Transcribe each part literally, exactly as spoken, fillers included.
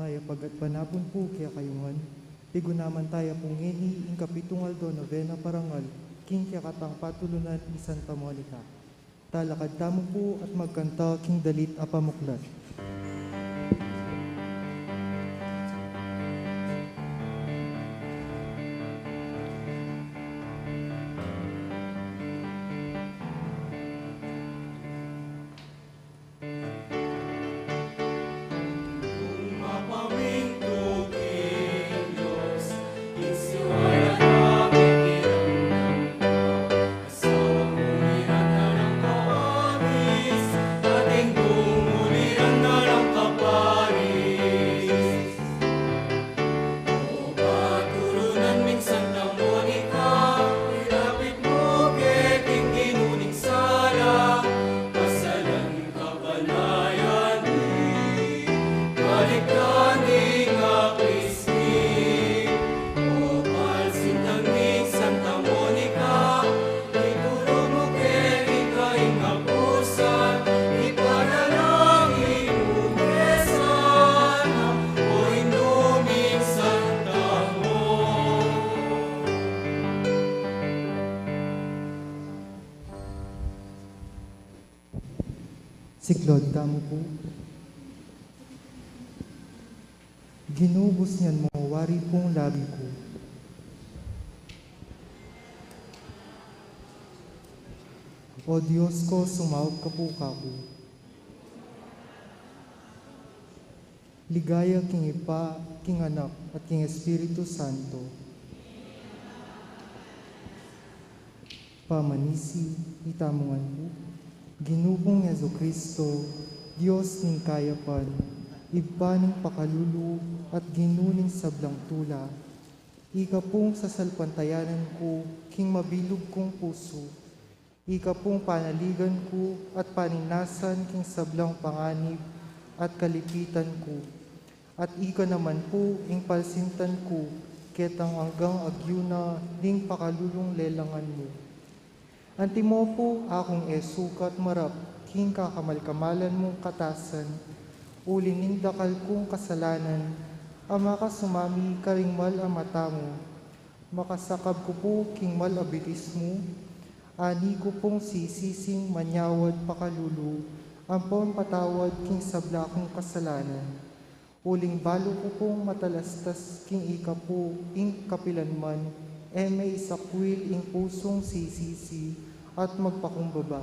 Mayap a gatpanapun pu kekayu ngan. Pigunaman taya pu ngeni ing kapitung aldo novena parangal king kekatang patulunan i Santa Monica. Talakad tamu pu at magkanta king dalit a pamuklat. Siklaud tamu pu. Ginu, busnyan mu wari pung labi ku. O Dios ku, sumaup ka pu kaku. Ligaya king Ibpa, king Anak, at king Espiritu Santo. Pamanisi, itamu ngan pu. Ginu kung Jesucristo, Dios ning kayapan, Ibpa ning pakalulu, at Ginu ning sablang tula. Ika pung sasalpantayanan ku king mabilug kung pusu. Ika pung panaligan ku at paninasan king sablang panganib at kalipitan ku. At ika naman pu ing palsintan ku ketang anggang agyu na ning pakalulung lelangan mu. Antimo pu akung e sukat marap king kakamal-kamalan mung katasan, uli ning dakal kung kasalanan a makasumami karing mal a mata mu. Makasakab ku pu king mal a bitis mu, ani ku pung sisising manyawad pakalulu ampon patawad king sabla kung kasalanan. Uling balu ku pung matalastas king ika pu ing kapilanman e meisakwil ing pusung sisisi at magpakumbaba.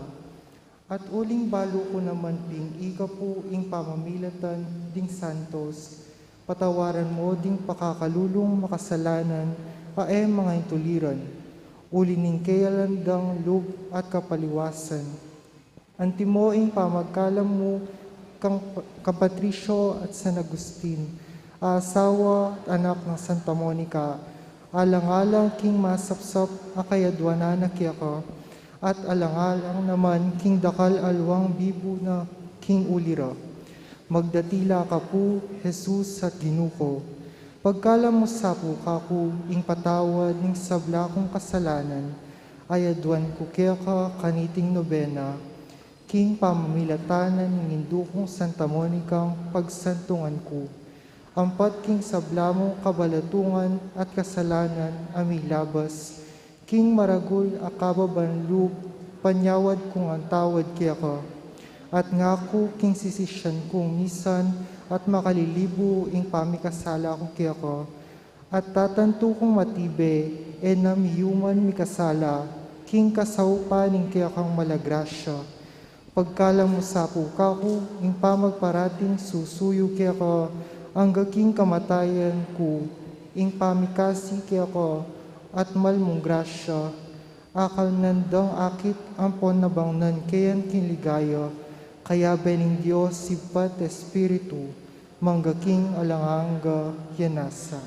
At uling balu ku naman pin ika pu ing pamamilatan ding santos, patawaran mu ding pakakalulung makasalanan a e mangaintuliran, uli ning keyalan dang lub at kapaliwasan. Antimo ing pamagkalam mu kang, kang Patricio at San Agustin, a asawa at anak nang Santa Monica, alang-alang king masapsap a kayadwanan na keka, at alang-alang naman king dakal a luang bibu na king uli ra. Magdatila ka pu, Jesus at Ginu ku. Pagkalam mu sa pu kaku ing patawad ning sabla kung kasalanan, ayadwan ku keka kaniting nobena, king pamamilatan ning indu kung Santa Monicang pagsantungan ku. Ampat king sabla mung kabalatungan at kasalanan a milabas, king maragul a kababan lub, panyawad ku ngan tawad keka. At ngaku king sisisyan kung misan at makalilibu ing pamikasala ku keka. At tatantu kung matibe, e na miyuman mikasala, king kasaupan ning kekang mal a grasya. Pagkalam mu sa pu kaku ing pamagparating susuyu keka angga king kamatayan ku, ing pamikasi keka at mal mung grasya, akalnan dang akit ampon nabangnan keyan king ligaya, kayabe ning Dios Ibpa at Espiritu, mangga king alang angga. Yan nasa.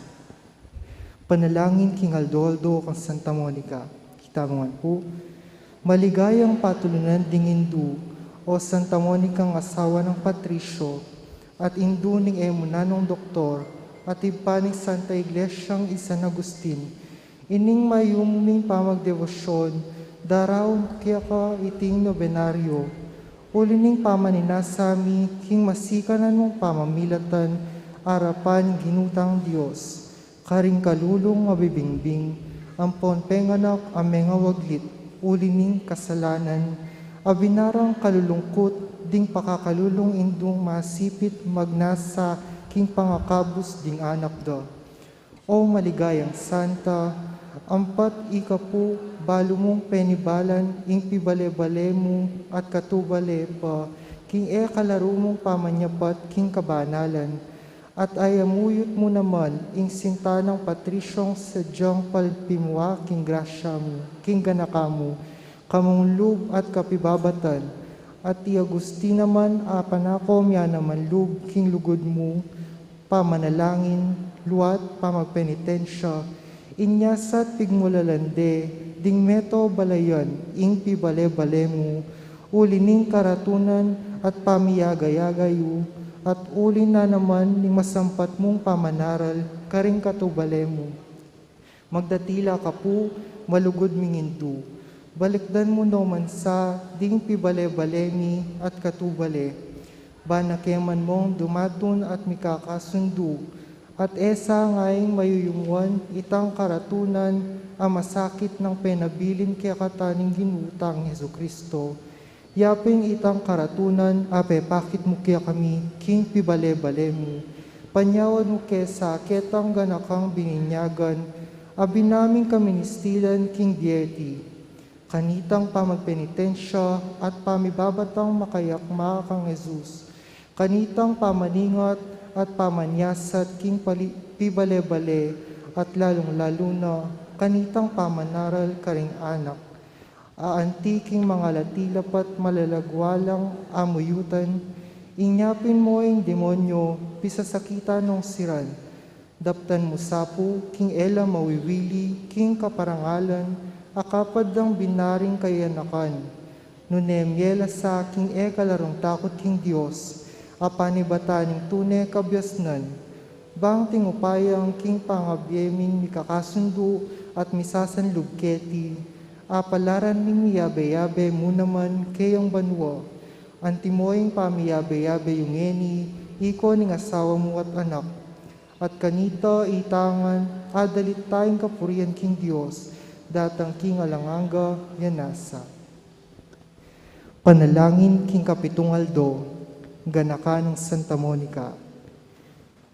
Panalangin king aldo-aldo kang Santa Monica. Kita mu ngan pu. Maligayang patulunan ding indu, o Santa Monicang asawa nang Patricio, at indu ning e mu nanung doktor, at ibpa ning Santa Iglesiang i San Agustin, ining mayuming pamagdebosyon, daraun ku keka iting nobenaryo, uli ning pamaninasa mi king masikanan mung pamamilatan arapan ning Ginu tang Dios, karing kalulung mabibingbing, ampon penganak a mengawaglit, uli ning kasalanan, a binarang kalulungkut ding pakakalulung indung masipit magnasa king pangakabus ding anak da. O maligayang santa, ampat ika pu balu mung penibalan ing pibale-bale mu at katubale pa king e kalaru mung pamanyapat king kabanalan, at ayamuyut mu naman ing sinta nang patrisyong sadyang palpimua king grasya mu, king ganaka mu, kamunglub at kapibabatan, at i Agustin naman a panako mia naman lub king lugud mu, pamanalangin, luat, pamagpenitensya, inya sa't pigmulalan de ding meto balayan ing pibale-bale mu, uli ning karatunan at pamiyaga-yaga yu, at uli na naman ning masampat mung pamanaral karing katubale mu. Magdatila ka pu, malugud ming indu. Balikdan mu no man sa ding pibale-bale mi at katubale. Ba na ke man mong dumatun at mikakasundu, at e sa ngeni mayuyunguan itang karatunan a masakit nang penabilin kekata ning Ginu tang Jesucristo. Yapin itang karatunan a pepakit mu kekami king pibale-bale mu. Panyawad mu ke sa ketang ganakang bininyagan a binaming kaministilan king bie ti. Kanitang pamagpenitensya at pamibabatang makayakma kang Jesus. Kanitang pamaningat at pamanyasat king pali-, pibale-bale at lalung-lalu na kanitang pamanaral karing anak. A anti king mangalati lapat malalagwa lang amuyutan, inya pin mo ing demonyo, pisasakitan nong siran. Daptan mu sa pu king e la mawiwili king kaparangalan a kapad dang binaring kayanakan. Nune mie la sa king e kalarung takut king Dios, a panibatan ning tune kabiasnan. Bang tingupayang king pangabie ming mikakasundu at misasanlub keti, apalaran ming miyabe-yabe mu naman keyang banua. Antimo ing pamiyabe-yabe yu ngeni, iko ning asawa mu at anak. At kanita ita ngan, adalit tayang kapurian king Dios, datang king alang angga, ya nasa. Panalangin king kapitung aldo, ganaka nang Santa Monica.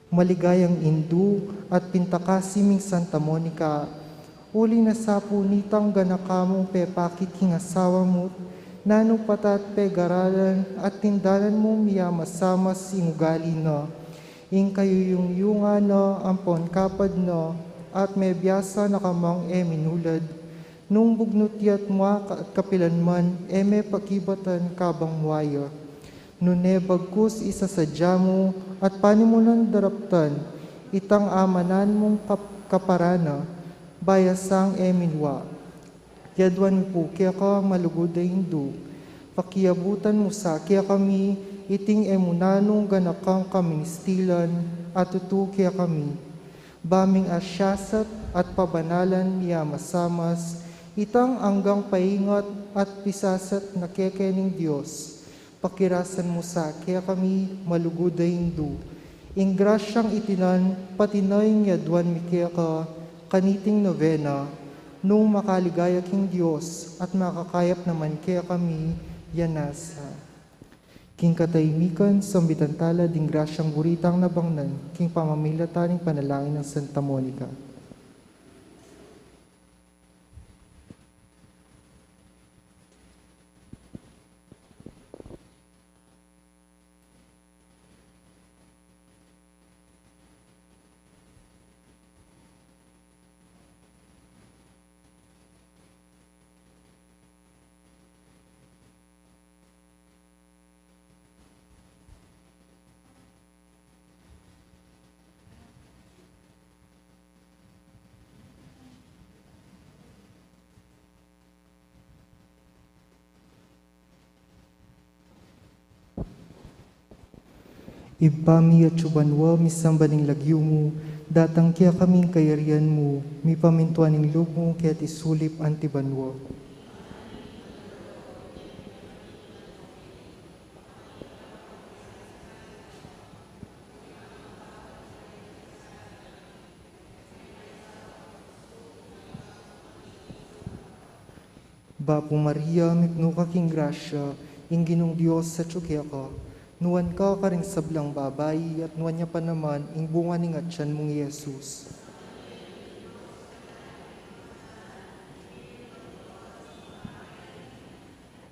Maligayang indu at pintakasi ming Santa Monica, uli na sa pu nitang ganaka mung pepakit king asawa mu, nanu pa ta't pegaralan at tindanan mung miyamasamas ing ugali na, ing kayuyungyungan na ampon kapad na, at mebiasa na ka mang e minulad, nung bugnut ya't mua ka-, at kapilan man e mepakibatan kabang mua ya. Nune bagkus isasadya mu at panimunan daraptan itang amanan mung kap-, kaparana, bayasang e minua. Yaduan mi pu keka malugud a indu, pakiabutan mu sa kekami iting e mu nanung ganakang kaministilan a tutu kekami. Ba ming asyasat at pabanalan miyamasamas itang anggang paingat at pisasat na keke ning Dios. Pakirasan mu sa kekami malugud a indu ing grasyang itinan pati na ing yaduan mi keka kaniting novena, nung makaligaya king Dios at makakayap naman kekami, ya nasa. King katahimikan, sambitan tala ding grasyang buri tang nabangnan king pamamilatan ning panalangin nang Santa Monica. Ibpa mi atsu banua, misamban ing lagyu mu, datang kekami ing kayarian mu, mipamintuan ing lub mu keti sulip anti banua. Bapu Maria, mipnu ka king grasya, ing Ginung Dios atyu keka. Nuan ka karing sablang babai, at nuan ya pa naman ing bunga ning atyan mung i Jesus.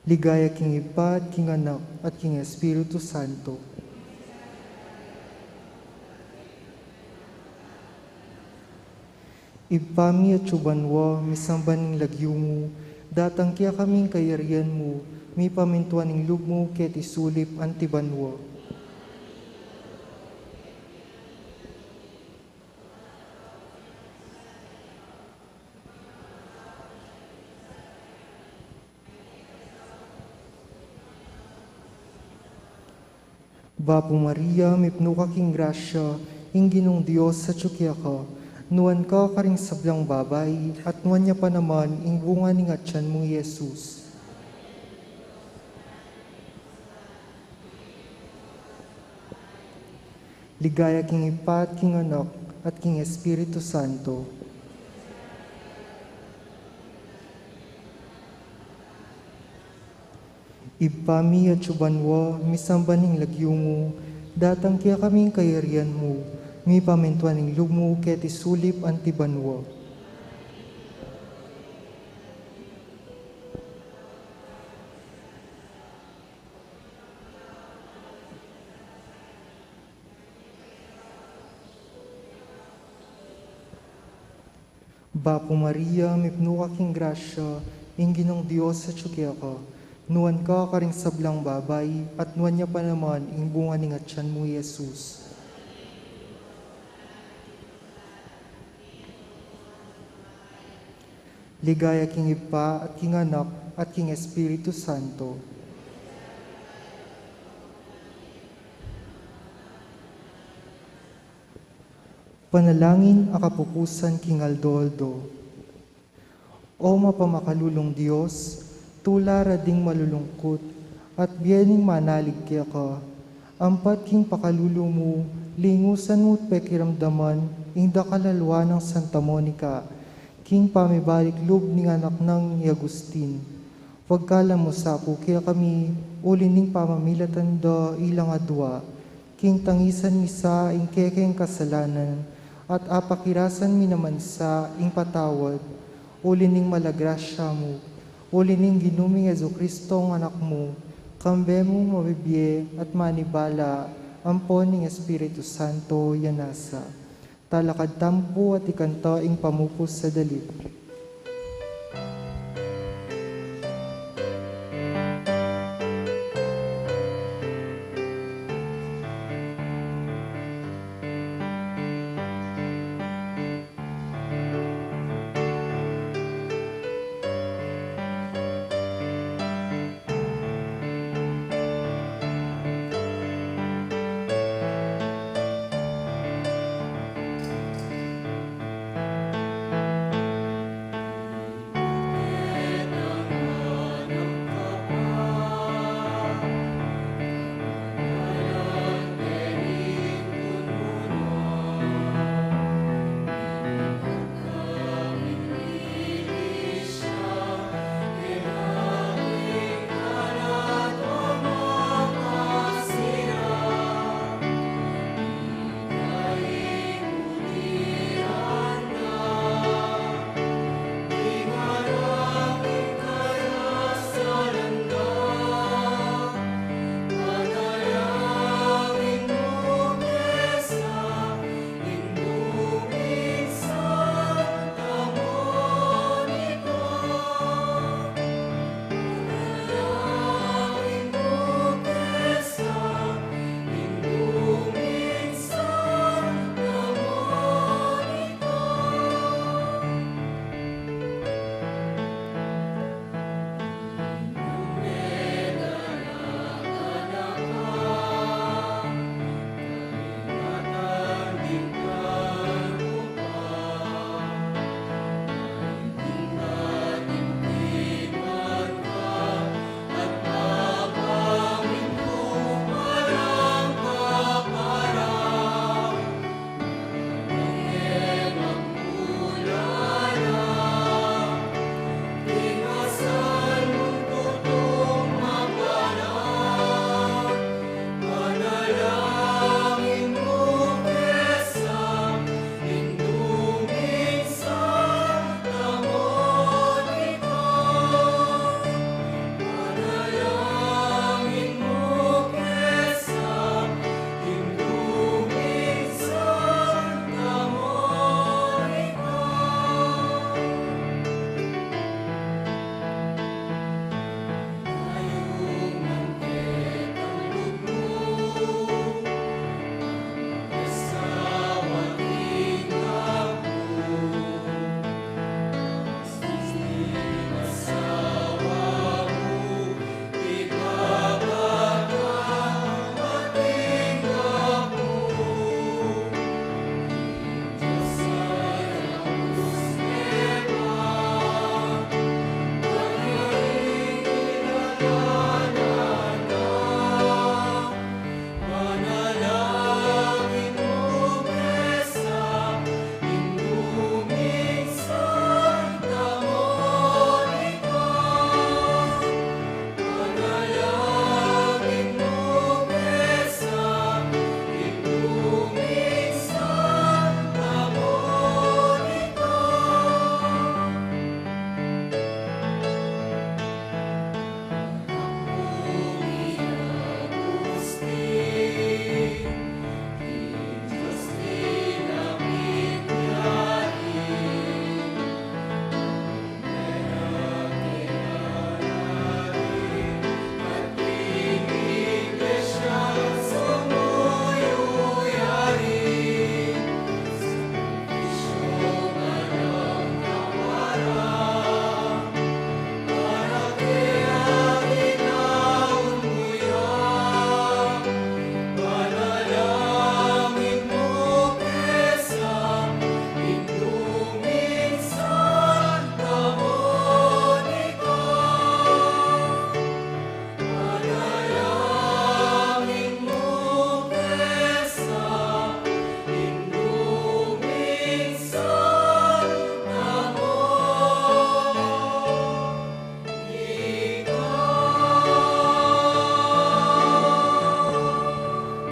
Ligaya king Ibpa, at king Anak, at king Espiritu Santo. Ibpa mi atsu banua, misamban ing lagyu mu, datang kekami ing kayarian mu, mipamintuan ing lub mu keti sulip anti banua. Bapu Maria, mipnu ka king grasya, ing Ginung Dios atyu keka. Nuan ka karing sablang babai, at nuan ya pa naman ing bunga ning atyan mung i Jesus. Ligaya king Ibpa, at king Anak, at king Espiritu Santo. Ibpa mi atsu banua, misamban ing lagyu mu, datang kekami ing kayarian mu, mipamintuan ing lub mu keti sulip anti banua. Bapu Maria, mipnu ka king grasya, ing Ginung Dios atyu keka. Nuan ka karing sablang babai, at nuan ya pa naman ing bunga ning atyan mu, Jesus. Ligaya king Ibpa, at king Anak, at king Espiritu Santo. Panalangin a kapupusan king aldo-aldo. O mapamakalulung Dios, tula ra ding malulungkut, at bie ning manalig keka, ampat king pakalulu mu, lingusan mu't pekiramdaman ing dakal a lua nang Santa Monica, king pamibalik lub ning anak nang i Agustin. Pagkalub mu sa pu kekami, uli ning pamamilatan da ilang adua, king tangisan mi sa ing kekeng kasalanan, at apakirasan mi naman sa ing patawad, uli ning mala grasya mu, uli ning Ginu ming Jesucristo a Anak mu, kambe mung mabibie at manibala, ampon ning Espiritu Santo, ya nasa. Talakad tamu pu at ikanta ing pamupus a dalib.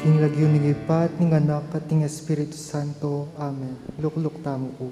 King lagyu ning Ibpa, at ning Anak, at ning Espiritu Santo. Amen. Lukluk tamu pu.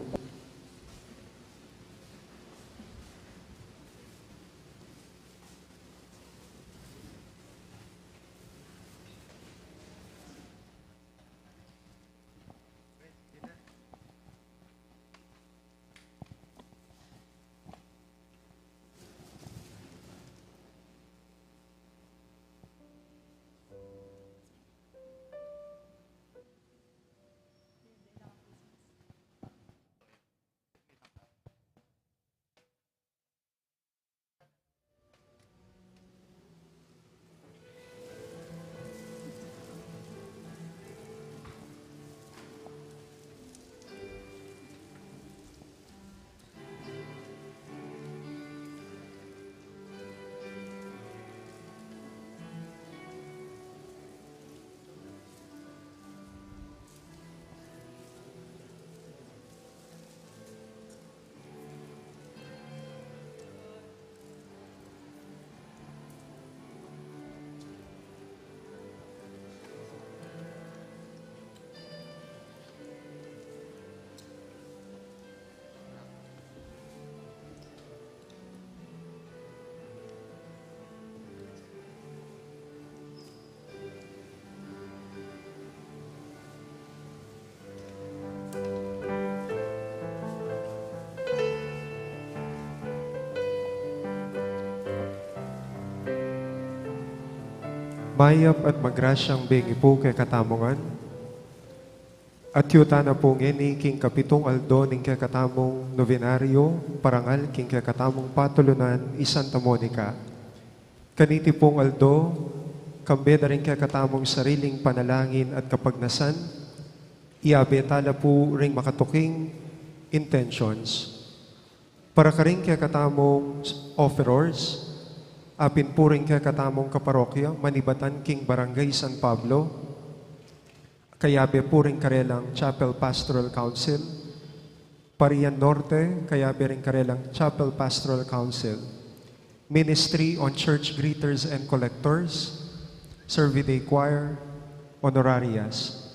Mayap at magrasyang bengi pu kekatamu ngan. Atiu tana pu ngeni king kapitung aldo ning kekatamung nobenaryo, parangal king kekatamung patulunan i Santa Monica. Kaniti pung aldo, kambe da ring kekatamung sariling panalangin at kapagnasan, iabe tala pu ring makatuking intentions. Para karing kekatamung offerors, apin pu ring kekatamung kaparokya manibatan king Barangay San Pablo, kayabe pu ring karelang Chapel Pastoral Council, Parian Norte, kayabe ring karelang Chapel Pastoral Council, Ministry on Church Greeters and Collectors, Servite Choir, Honorarias.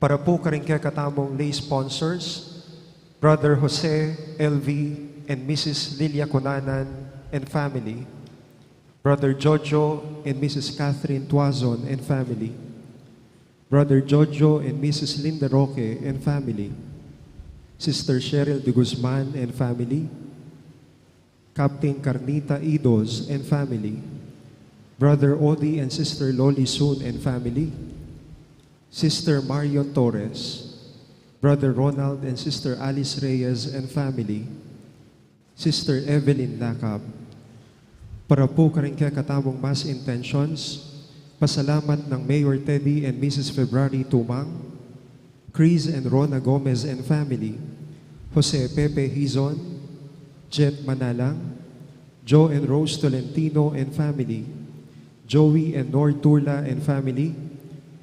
Para pu karing kekatamung lay sponsors, Brother Jose, L V, and Missus Lilia Cunanan and family, Brother Jojo and Missus Catherine Tuazon and family, Brother Jojo and Missus Linda Roque and family, Sister Cheryl de Guzman and family, Captain Carnita Idos and family, Brother Odi and Sister Loli Sun and family, Sister Marion Torres, Brother Ronald and Sister Alice Reyes and family, Sister Evelyn Lakab. Para pu karing kekatamung mass intentions, pasalamat nang Mayor Teddy and Missus February Tumang, Chris and Rona Gomez and family, Jose Pepe Hizon, Jet Manalang, Joe and Rose Tolentino and family, Joey and Nord Turla and family,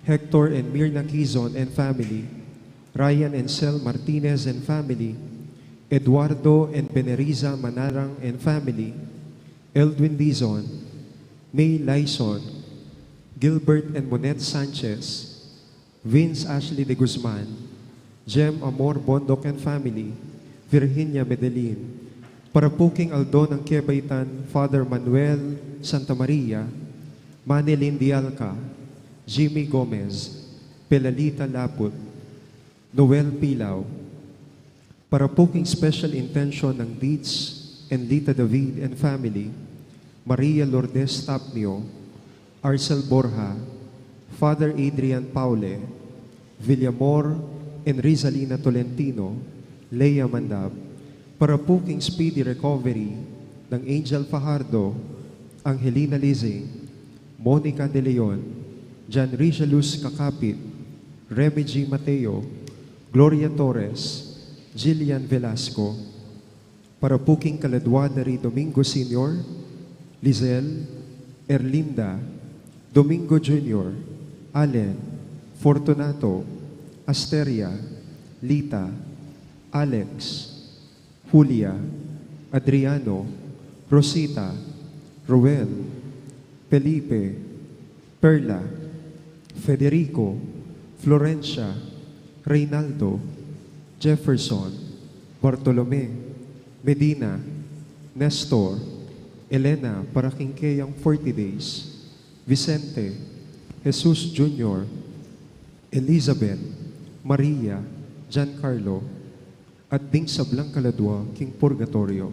Hector and Mirna Quizon and family, Ryan and Sel Martinez and family, Eduardo and Beneriza Manarang and family, Eldwin Dizon, May Lyson, Gilbert and Monet Sanchez, Vince Ashley de Guzman, Jem Amor Bondoc and family, Virginia Medellin. Para pu king aldo nang kebaitan, Father Manuel Santa Maria, Manilyn Dialca, Jimmy Gomez, Pelalita Laput, Noel Pilau. Para pu king special intention nang Deeds and Lita David and family, Maria Lourdes Tapmio, Arcel Borja, Father Adrian Paule, Villamor and Rizalina Tolentino, Lea Mandab. Para pu king speedy recovery nang Angel Fajardo, Angelina Lizing, Monica De Leon, Jan Rijaluz Kakapit, Remy G Mateo, Gloria Torres, Jillian Velasco. Para pu king kaladua da ri Domingo Senior, Lizelle, Erlinda, Domingo Junior, Allen, Fortunato, Asteria, Lita, Alex, Julia, Adriano, Rosita, Roel, Felipe, Perla, Federico, Florencia, Reynaldo, Jefferson, Bartolome, Medina, Nestor, Elena, para king keyang forty days, Vicente, Jesus Junior, Elizabeth, Maria, Giancarlo, at ding sablang kaladua king purgatoryo.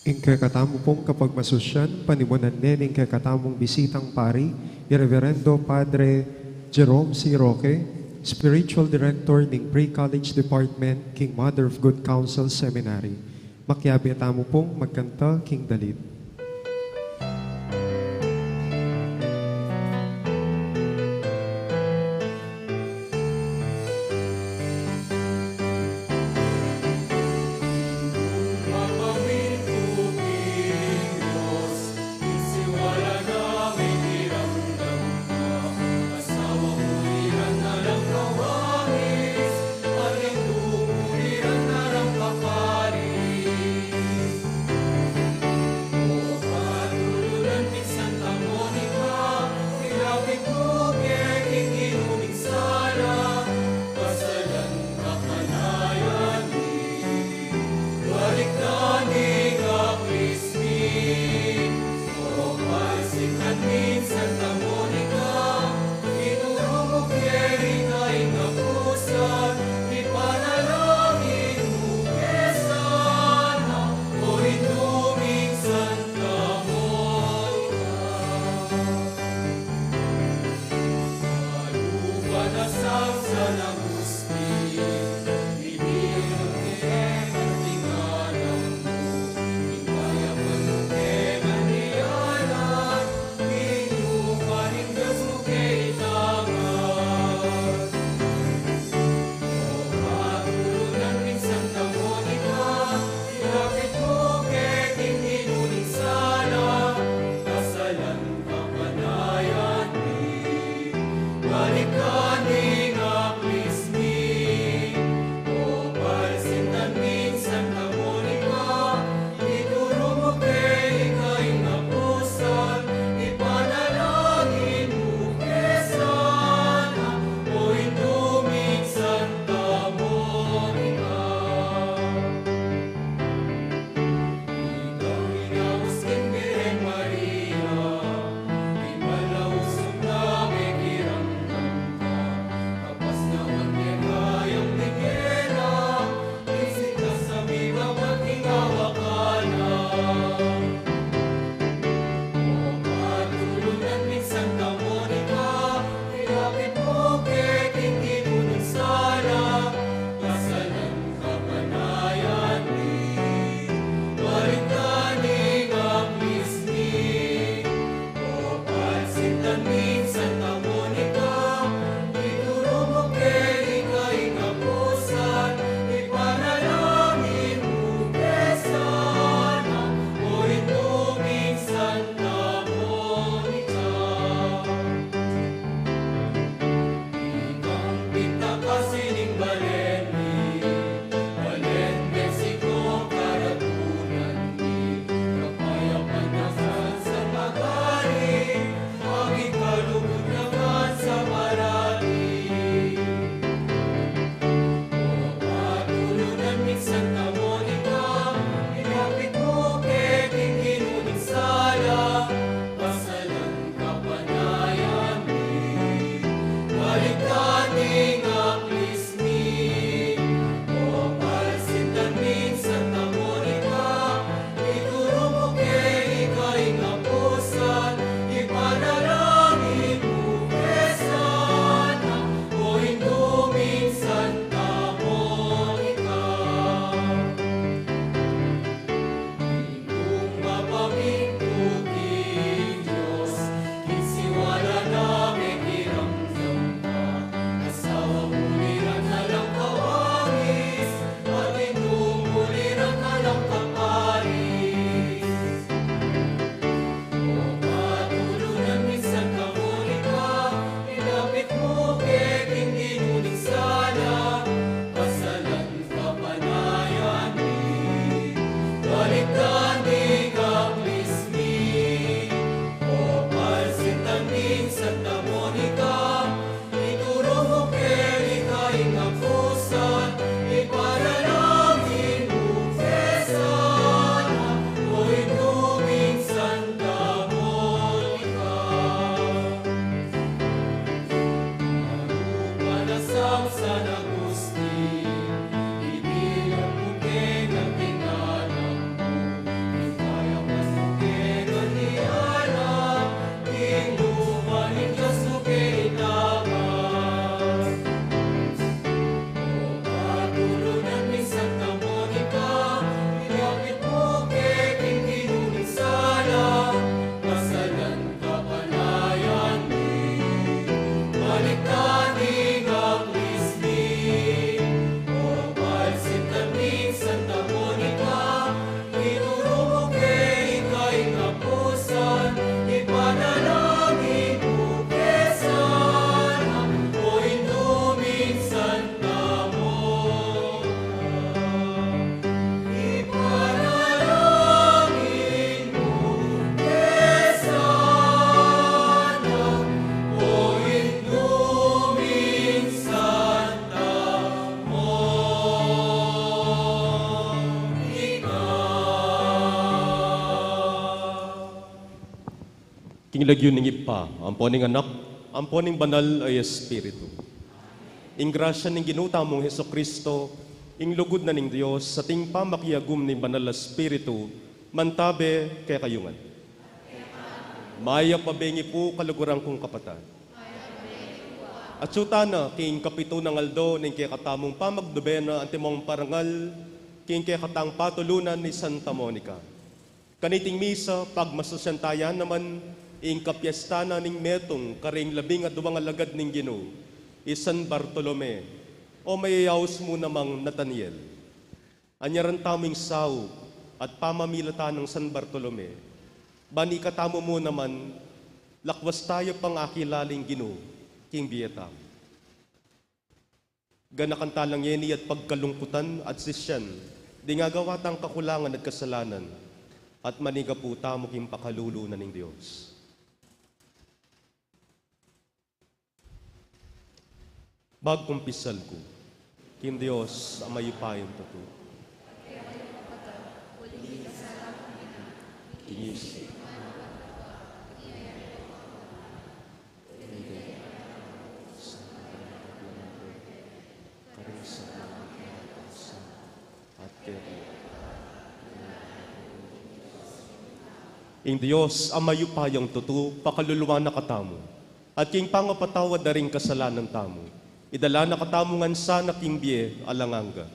Ing kekatamu pung kapagmasusyan, panimunan ne ning kekatamung bisitang pari, i Reverendo Padre Jerome C. Roque, Spiritual Director ning Pre-College Department king Mother of Good Counsel Seminary. Makiabe tamu pung magkanta king dalit. King lagyu ning Ibpa, ampo ning Anak, ampo ning Banal a Espiritu. Ing grasya ning Ginu tamung Jesucristo, ing lugud na ning Dios, at ing pamakiagum ning Banal a Espiritu, mantabe kekayu ngan. Mayap a bengi pu, kaluguran kung kapatad. Atsu tana king kapitu nang aldo ning kekatamung pamagdubena antimong parangal king kekatang patulunan ni Santa Monica. Kaniting misa, pagmasusyan taya naman ing kapiesta na ning metung karing labing aduang alagad ning Ginu, i San Bartolome, o mayayaus mu namang Nataniel. Anyaran tamu ing saup at pamamilatan nang San Bartolome, ban ikatamu mu naman lakwas taya pang akilala ing Ginu king bie tamu. Ganakan ta la ngeni at pagkalungkutan at sisian ding agawa tang kakulangan at kasalanan, at manigapu tamu king pakalulu na ning Dios. Bagkung pisal ku king Dios a mayupayang tutu. King isip, Ing Dios a mayupayang tutu, pakaluluan na katamu, at king pangapatawad da ring kasalanan tamu, idala na katamu ngan sana king bie alang angga.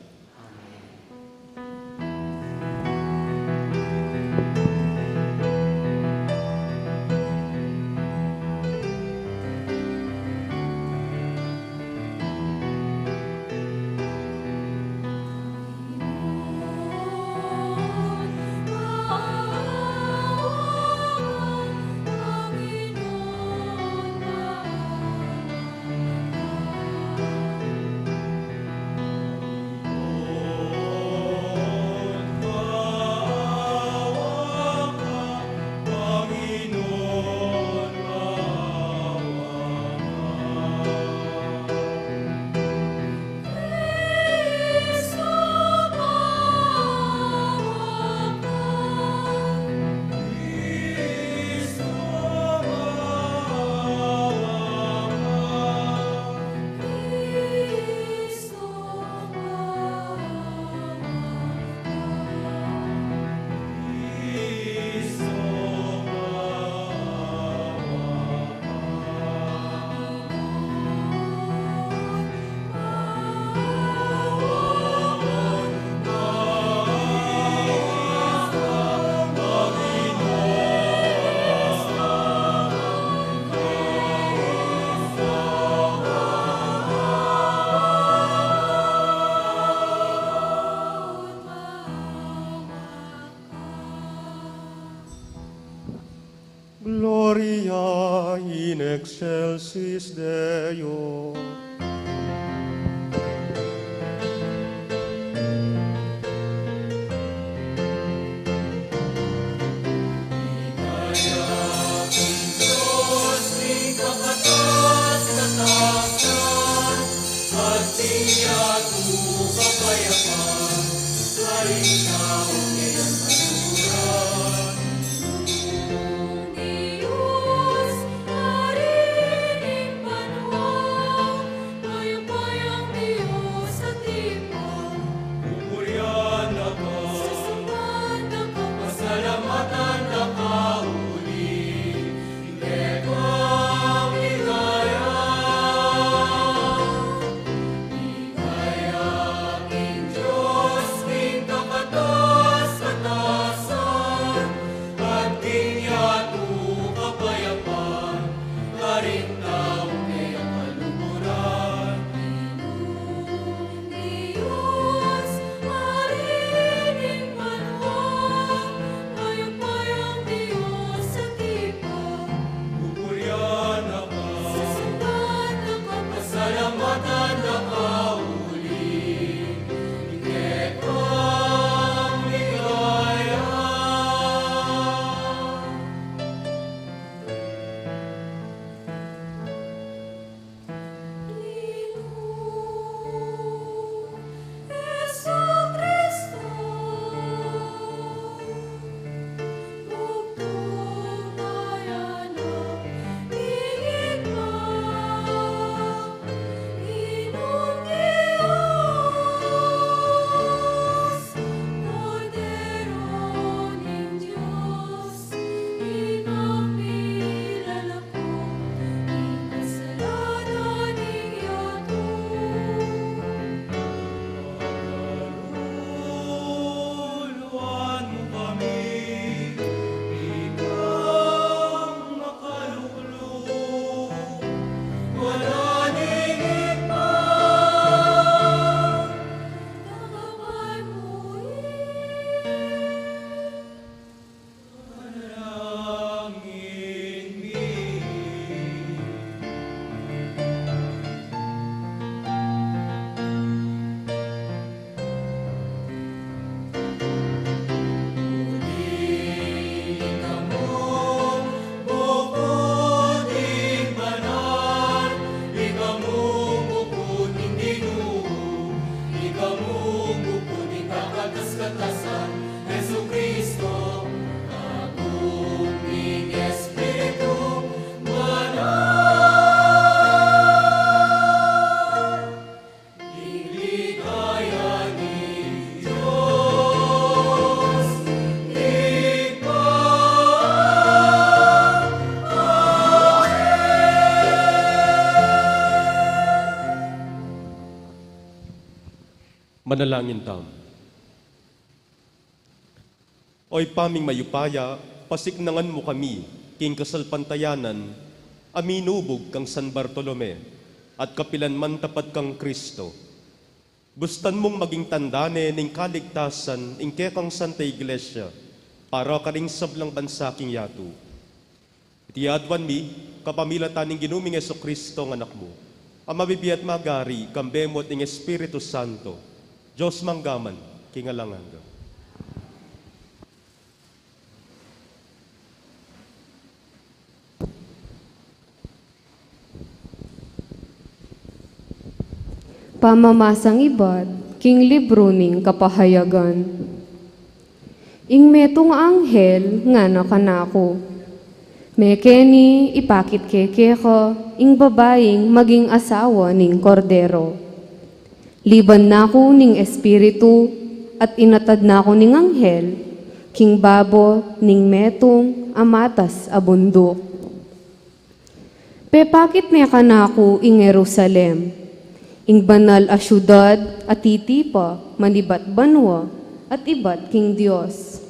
Gloria in excelsis Deo. Panalangin tamu. O Ibpa ming mayupaya, pasiknangan mu kami king kasalpantayanan a minubug kang San Bartolome at kapilan man tapat kang Kristo. Bustan mung maging tanda ne ning kaligtasan ing kekang Santa Iglesia para karing sablang bansa king yatu. Iti aduan mi kapamilatan ning Ginu ming Jesucristo a Anak mu, a mabibie at magari kambe mu at ning Espiritu Santo, Dios mangga man king alang angga. Pamamasang ibat king libru ning Kapahayagan. Ing metung a anghel ngana kanaku, "Mekeni ipakit ke keka ing babaing maging asawa ning Kordero." Liban naku ning Espiritu, at inatad naku ning anghel king babo ning metung a matas a bunduk. Pepakit ne kanaku ing Jerusalem, ing banal a siudad a titipa manibat banua at ibat king Dios.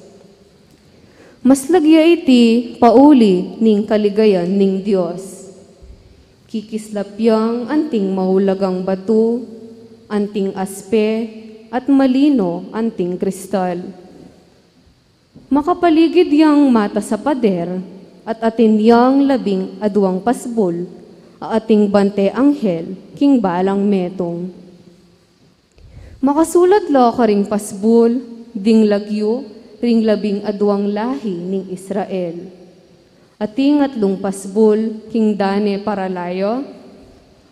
Maslag ya iti pauli ning kaligayan ning Dios. Kikislap yang anting maulagang batu, anting aspe, at malino anting kristal. Makapaligid yang matas a pader, at atin yang labing aduang pasbul a ating bante anghel king balang metung. Makasulat la karing pasbul ding lagyu ring labing aduang lahi ning Israel. Ating atlung pasbul king dane paralaya,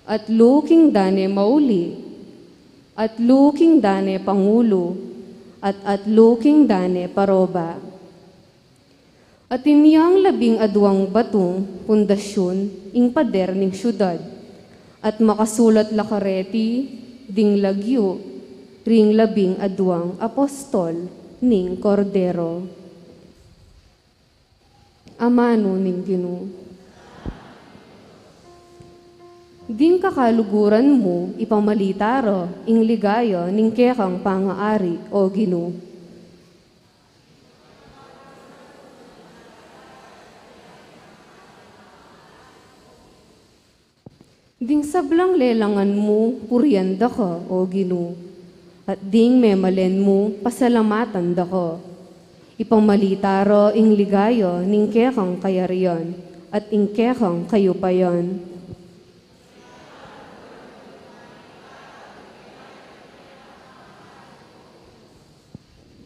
atlu king dane mauli, atlu king dane pangulu, at atlu king dane paroba. Atin yang labing aduang batung pundasyun ing pader ning siudad, at makasulat la kareti ding lagyu ring labing aduang apostol ning Kordero. Amanu ning Ginu. Ding kakaluguran mu ipamalita ra ing ligaya ning kekang pangaari, O Ginu. Ding sablang lelangan mu purian da ka, O Ginu, at ding memalen mu pasalamatan da ka. Ipamalita ra ing ligaya ning kekang kayarian at ing kekang kayupayan.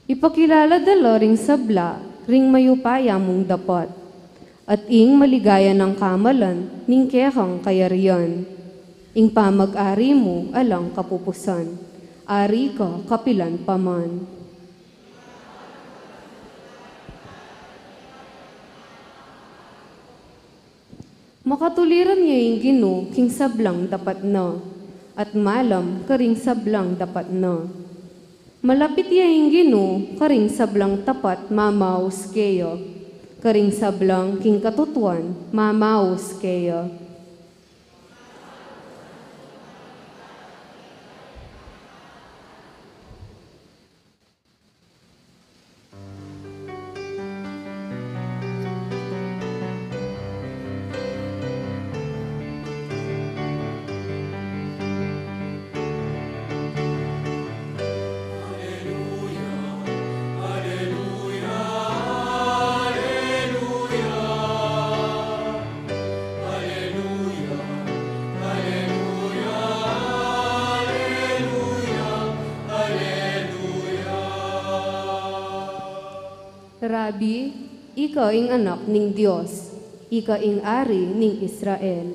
Ipakilala da la ring sabla ring mayupaya mung dapat, at ing maligaya nang kamalan ning kekang kayarian. Ing pamag-ari mu alang kapupusan, ari ka kapilan pa man. Makatuliran ya ing Ginu king sablang dapat na, at malam karing sablang dapat na. Malapit ya ing Ginu karing sablang tapat mamaus keya, karing sablang king katutuan mamaus keya. Rabbi, ika ing Anak ning Dios, ika ing Ari ning Israel.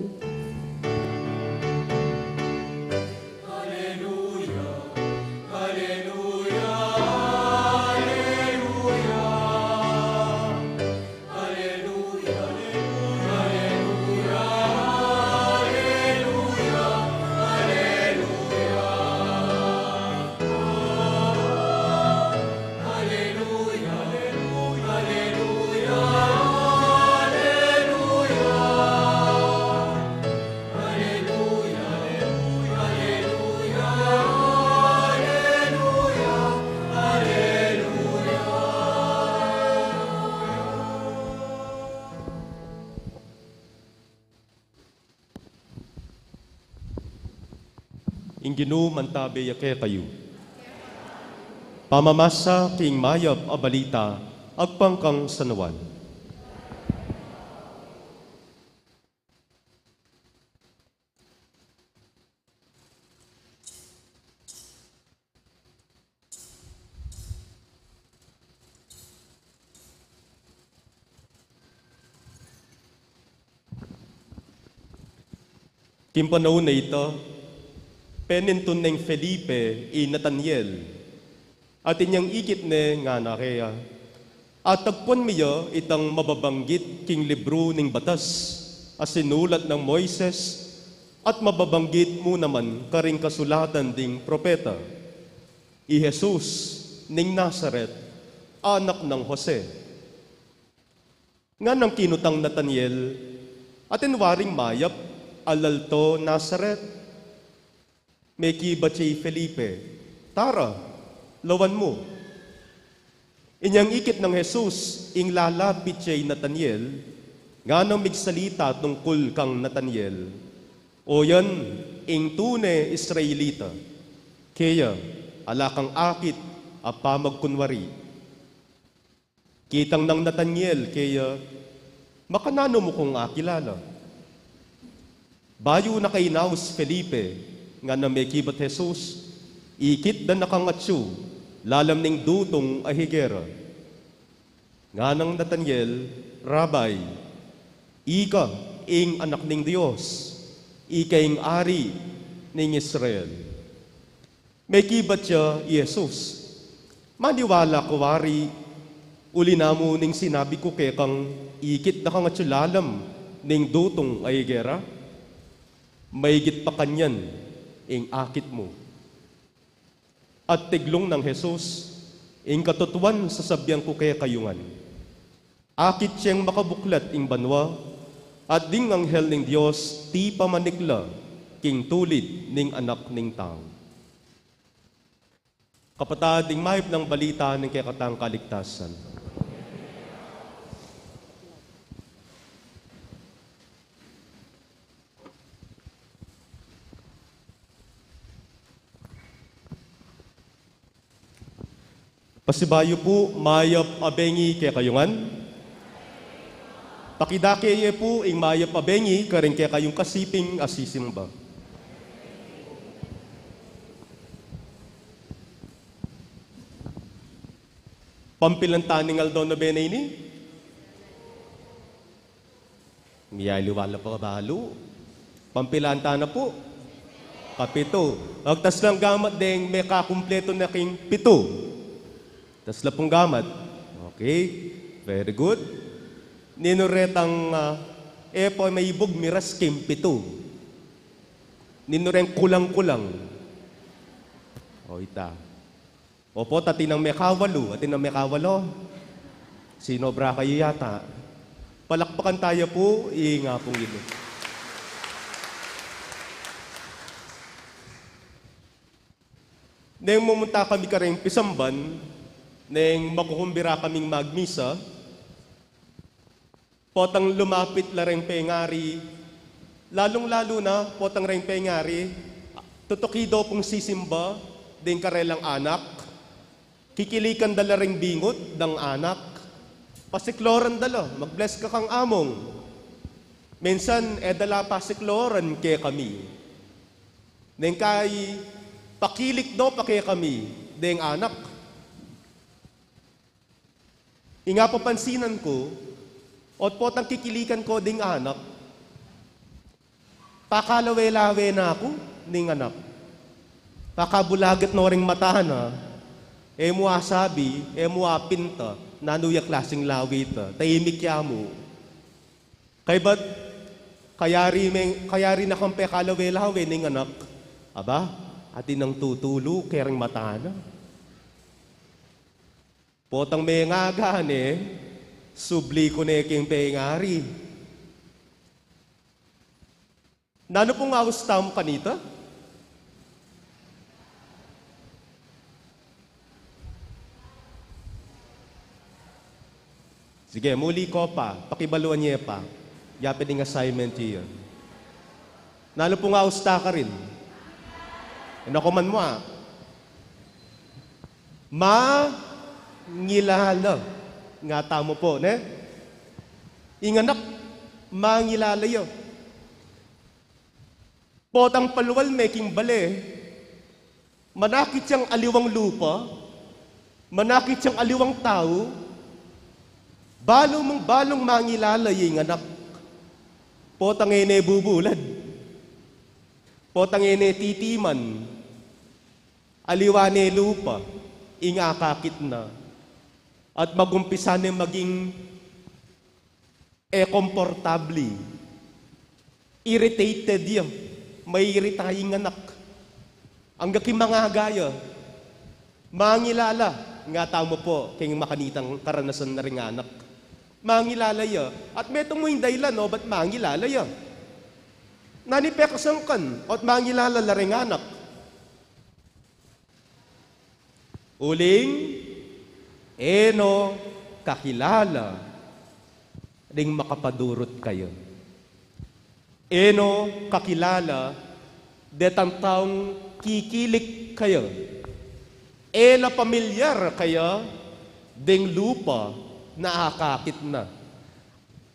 Ginu mantabe ya kekayu. Pamamasa king mayap a balita agpang kang San Juan. King panaun a ita, penintun neng Felipe i Nataniel, at inyang ikit ne ngana keya, "Atagpuan mi ya itang mababanggit king libru ning batas a sinulat nang Moises, at mababanggit mu naman karing kasulatan ding propeta, i Jesus ning Nazaret, anak nang Jose." Nganang kinutang Nataniel, "Atin waring mayap a lalto Nazaret?" Mekibat ya i Felipe, "Tara, lawan mu." Inyang ikit nang Jesus ing lalapit ya i Nataniel, nganang migsalita tungkul kang Nataniel, "O yan ing tune Israelita, keya ala kang akit a pamagkunwari." Kitang nang Nataniel keya, "Makananu mu kung akilala?" "Bayu na ka inaus, Felipe," nganang mekibat Jesus, "ikit da na kang atyu lalam ning dutung a higera." Nganang Nataniel, "Rabbi, ika ing Anak ning Dios, ika ing Ari ning Israel." Mekibat ya i Jesus, "Maniwala ka wari, uli na mu ning sinabi ku kekang ikit da kang atyu lalam ning dutung a higera? Maigit pa kanyan ing akit mu." At tiglung nang Jesus, "Ing katutuan sasabian ku kekayu ngan, akit yang makabuklat ing banua, at ding anghel ning Dios tipa manikla king tulid ning Anak ning Tau." Kapatad, ing mayap nang balita ning kekatang kaligtasan. Pasibayu pu, mayap a bengi kekayu ngan. Pakidake ye pu ing mayap a bengi karing kekayung kasiping a sisimba. Pampilan ta ning aldo na bene ini? Miyaliwa la pa balu. Pampilan ta na pu. Kapitu. Agtas lang gamat deng mekakumpletu na king pitu. Tas la pung gamat. Okay. Very good. Ninu retang, ah, e pa maibug miras king pitu? Ninu reng kulang-kulang? O, ita. Opo, atin nang mekawalu, atin nang mekawalu. Sinobra kayu yata. Palakpakan taya pu ing Apung Ginu. Neng mumunta kami kareng pisamban, neng makukumbira kaming magmisa, potang lumapit la reng pengari, lalung-lalu na potang reng pengari, tutuki do pung sisimba deng karelang anak, kikilikan da la reng bingut dang anak, pasikloran da la, "Mag-bless ka kang Among." Minsan, e da la pasikloran kekami. Neng kai, pakilik do pa kekami deng anak. Ing apapansinan ku, ot potang kikilikan ko ding anak, pakalawe-lawe na ku ning anak. Pakabulaget no ring mata na, e mu asabi, e mu apinta, nanu ya klasing lawe ita, taimik ya mu. Kaybat, kayari me-, kayari na kang pekalawe-lawe ning anak, aba, atin nang tutulu kering mata na. Potang mengaga ne, subli ku ne king pengari. Nanu pung aus tamu kanita? Sige, muli ko pa, pakibaluan ye pa. Ya pwedeng assignment ye yan. Nanu pung aus ta karin? Nakuman mu a. Mangilala. Nga tamu pu, ne? Ing anak, mangilala ya. Potang palual me king bale, manakit yang aliwang lupa, manakit yang aliwang tau, balu mung balung mangilala ya ing anak. Potang e ne bubulad, potang e ne titiman, aliwa ne lupa ing akakit na, at magumpisa ne maging e komportabli. Irritated ya. Mairita ing anak. Angga king mangaga ya. Mangilala. Nga tamu pu, king makanitang karanasan na ring anak. Mangilala ya. At metung mu ing dailan, no, ba't mangilala ya? Nanu ing pekasangkan, o't mangilala la ring anak? Uling, e no kakilala ding makapadurut kaya. E no kakilala detang taung kikilik kaya. E la pamilyar kaya ding lupa na akakit na.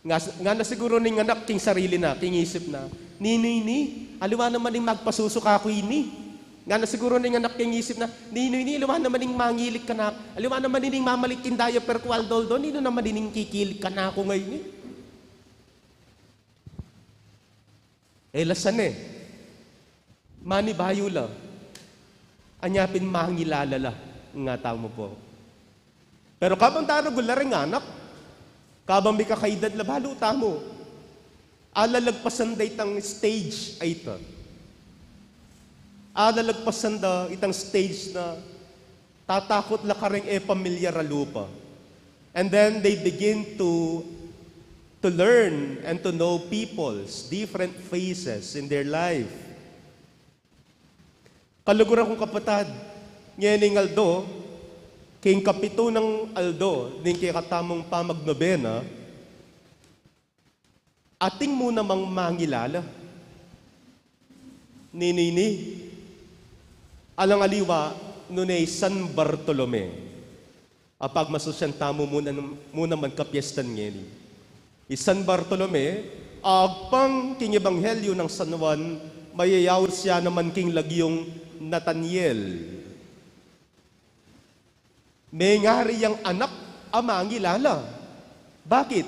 Nga, ngana siguru ning anak king sarili na, king isip na, "Ninu ini? Aliwa naman ning magpasusu kaku ini." Ngana siguru ning anak king isip na, "Ninu ini? Aliwa naman ning mangilik kanaku. Aliwa naman ining mamalit king diaper ku aldo-aldo. Ninu naman ining kikilik kanaku ngeni?" E la sane. Manibayu la. Anya pin mangilala la. Nga tamu pu. Pero kabang daragul la ring anak, kabang mikakaedad la, balu tamu, alalagpasan da itang stage a ita. Alalagpasan da itang stage na tatakut la karing e pamilyar a lupa. And then they begin to to learn and to know people's different phases in their life. Kaluguran kung kapatad, ngening aldo, king kapitu nang aldo ning kekatamung pamagnobena, atin mu namang mangilala. Nini, alang aliwa nune i San Bartolome. Apagmasusyan tamu mu naman kapiestan ngeni. I San Bartolome, agpang king Ebanghelyo nang San Juan, mayayaus ya naman king lagyung Nataniel. Mengari yang anak a mangilala. Bakit?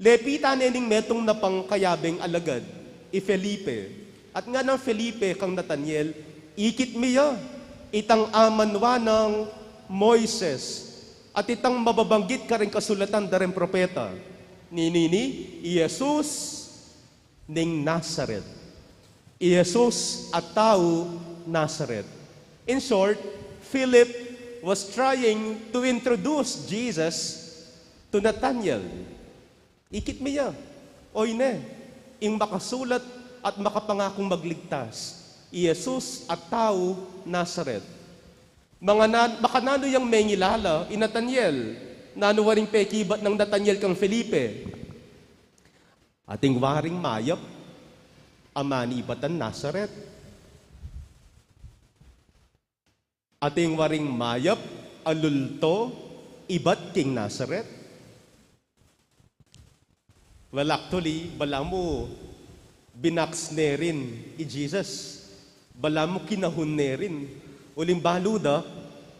Lepitan ne ning metung na pang kayabeng alagad, i Felipe. At nganang Felipe kang Nataniel, ikit mi ya, itang amanwa nang Moises, at itang mababanggit karing kasulatan da ring propeta. Nini, i Jesus ning Nazaret. I Jesus a tau Nazaret. In short, Philip was trying to introduce Jesus to Nathanael. Ikit mi ya, oyne, ing makasulat at makapangakung magligtas, i Jesus a tau Nazaret. Mangana-, makananu yang mengilala i Nataniel? Nanu waring pekibat nang Nataniel kang Felipe? Atin waring mayap a manibatan Nazaret? Atin waring mayap a lulto ibat king Nazaret? Well, actually, balamu binaks ne rin i Jesus. Balamu kinahun ne rin. Uling balu da,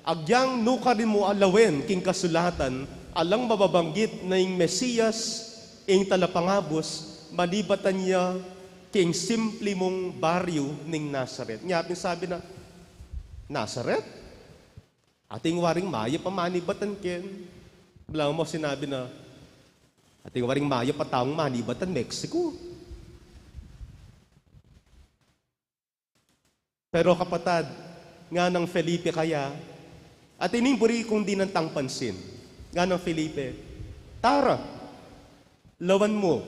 agyang nukarin mu a lawen king kasulatan, alang mababanggit na ing Mesias, ing Talapangabus, manibatan ya king simpli mung baryu ning Nazaret. Nya pin sabi na, "Nazaret? Atin waring mayap a manibatan ken." Balamu sinabi na, "Atin waring mayap a taung manibatan Mexico." Pero kapatad, nganang Felipe kaya, at ini ing buri kung dinan tang pansin. Nganang Felipe, "Tara, lawan mu.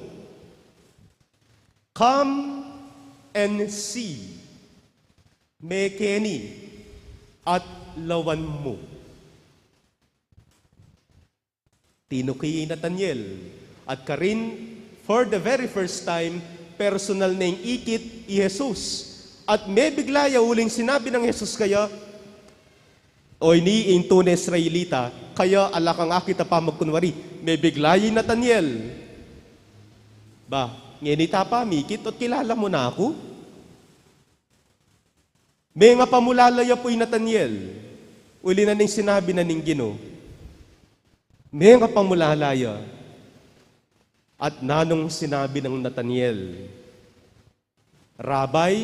Come and see." Mekeni at lawan mu. Tinuki i Nataniel, at karin, for the very first time, personal neng ikit i Jesus. At mebigla ya uling sinabi nang Jesus kaya, o ini ing tune Israelita, kaya ala kang akit a pamagkunwari, mebigla ya i Nataniel. Ba, ngeni ta pa mikit, ot kilala mu na aku? Mengapamulala ya pu i Nataniel, uli na ning sinabi na ning Ginu. Mengapamulala ya. At nanung sinabi nang Nataniel, Rabbi,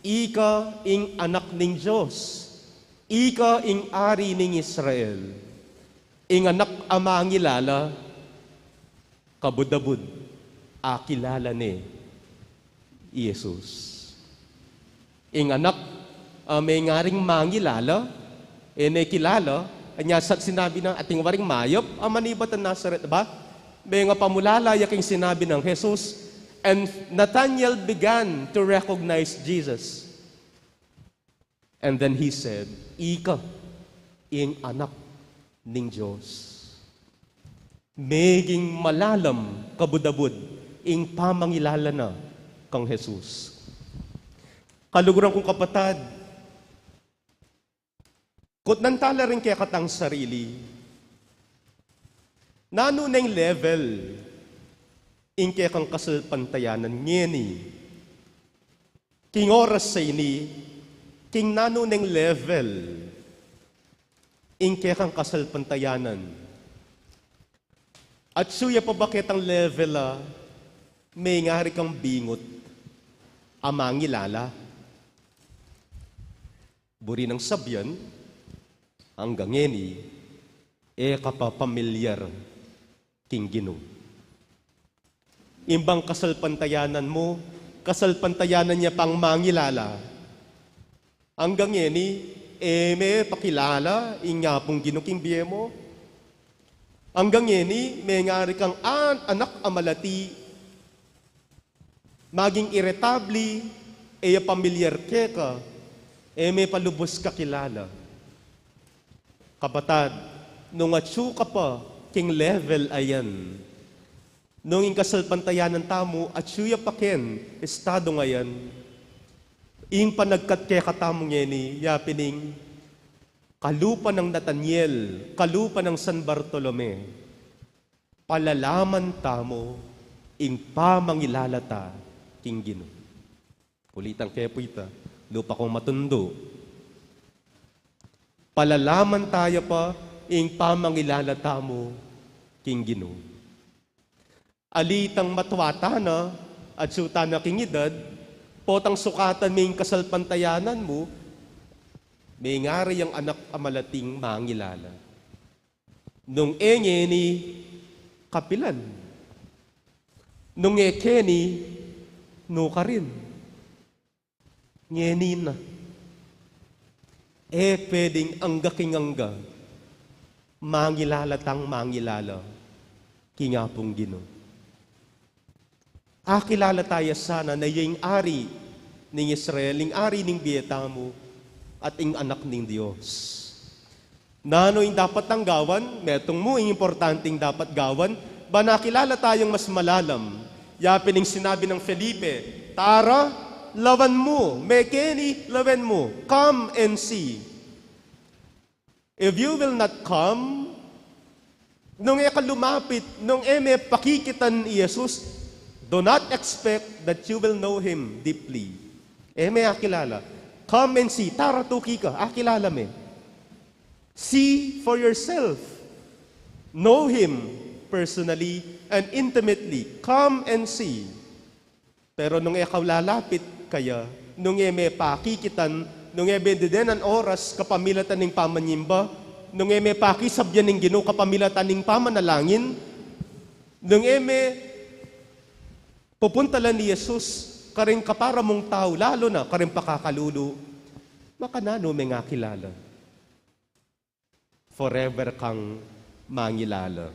ika ing Anak ning Dios, ika ing Ari ning Israel, ing Anak a mangilala. Kabud-abud, akilala ne i Jesus. Ing Anak a mengaring mangilala, e ne kilala, anya sat sinabi na, atin waring mayap a manibat a Nazaret, ba? Mengapamulala ya king sinabi nang Jesus, and Nathanael began to recognize Jesus. And then he said, ika ing Anak ning Dios. Meging malalam, kabud-abud, ing pamangilala na kang Jesus. Kaluguran kung kapatad, kutnan tala ring kekatang sarili, nanu neng level ing kekang kasalpantayanan ngeni? King oras a ini, king nanu neng level ing kekang kasalpantayanan? Atsu ya pa ba ketang level a mengari kang bingut a mangilala? Buri nang sabian, anggang ngeni, e ka pa pamilyar king Ginu. Ing bang kasalpantayanan mu, kasalpantayanan ya pang mangilala. Anggang ngeni, e me pakilala ing Apung Ginu king bie mu. Anggang ngeni, mengari kang an-, anak a malati, maging iretabli, e ya pamilyar keka, e me pa lubus kakilala. Kapatad, nung atsu ka pa king level a yan, nung ing kasalpantayanan tamu atsu ya pa king estadung a yan, ing panagkat kekatamu ngeni, ya pin ing kalupa nang Nataniel, kalupa nang San Bartolome, palalaman tamu ing pamangilala ta king Ginu. Ulitan ke pu ita, lupa kong matundu. Palalaman ta ya pa ing pamangilala tamu king Ginu. Ali itang matua tana, atsu tana king edad, potang sukatan me ing kasalpantayanan mu, mengari yang anak a malating mangilala. Nung e ngeni, kapilan? Nung e keni, nukarin? Ngeni na. E pwedeng angga king angga mangilala tang mangilala king Apung Ginu. Akilala ta ya sana na ing Ari ning Israel, ing Ari ning bie tamu, at ing Anak ning Dios. Nanu ing dapat tang gawan? Metung mu ing importanteng dapat gawan, ban akilala tayang mas malalam. Ya pin ing sinabi nang Felipe, tara, lawen mu, mekeni, lawen mu, come and see. If you will not come, nung e ka lumapit, nung e me pakikitan i Jesus, do not expect that you will know Him deeply. E me akilala. Come and see. Tara, tuki ka. Akilala me. See for yourself. Know Him personally and intimately. Come and see. Pero nung e ka lalapit kaya, nung e me pakikitan, nung e me deden an oras kapamilatan ning pamanyimba, nung e me pakisabyan ning Ginu kapamilatan ning pamanalangin, nung e me pupuntalan i Jesus karing kapara mung tau, lalu na karing pakakalulu, makananu meng akilala? Forever kang mangilala.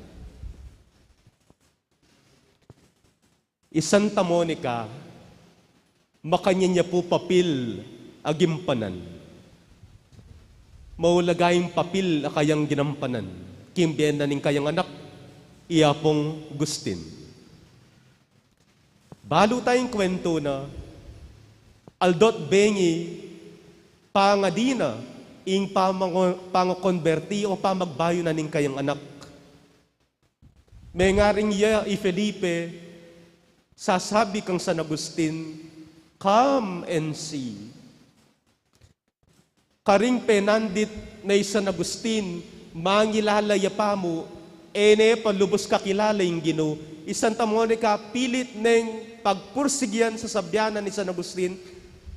I Santa Monica, makanyan ya pu papil a gimpanan. Maulagang papil a kayang ginampanan king bie na ning kayang anak, i Apung Agustin. Balu tayang kwento na, Aldo't bengi, pangadi na ing pamango-, pangokonberti o pamagbayu na ning kayang anak. Mengaring ya i Felipe, sasabi kang San Agustin, "Come and see." Karing penandit na i San Agustin, mangilala ya pamu, e ne pa lubus kakilala ing Ginu. I Santa Monica, pilit neng pagpursigian, sasabian na ni San Agustin,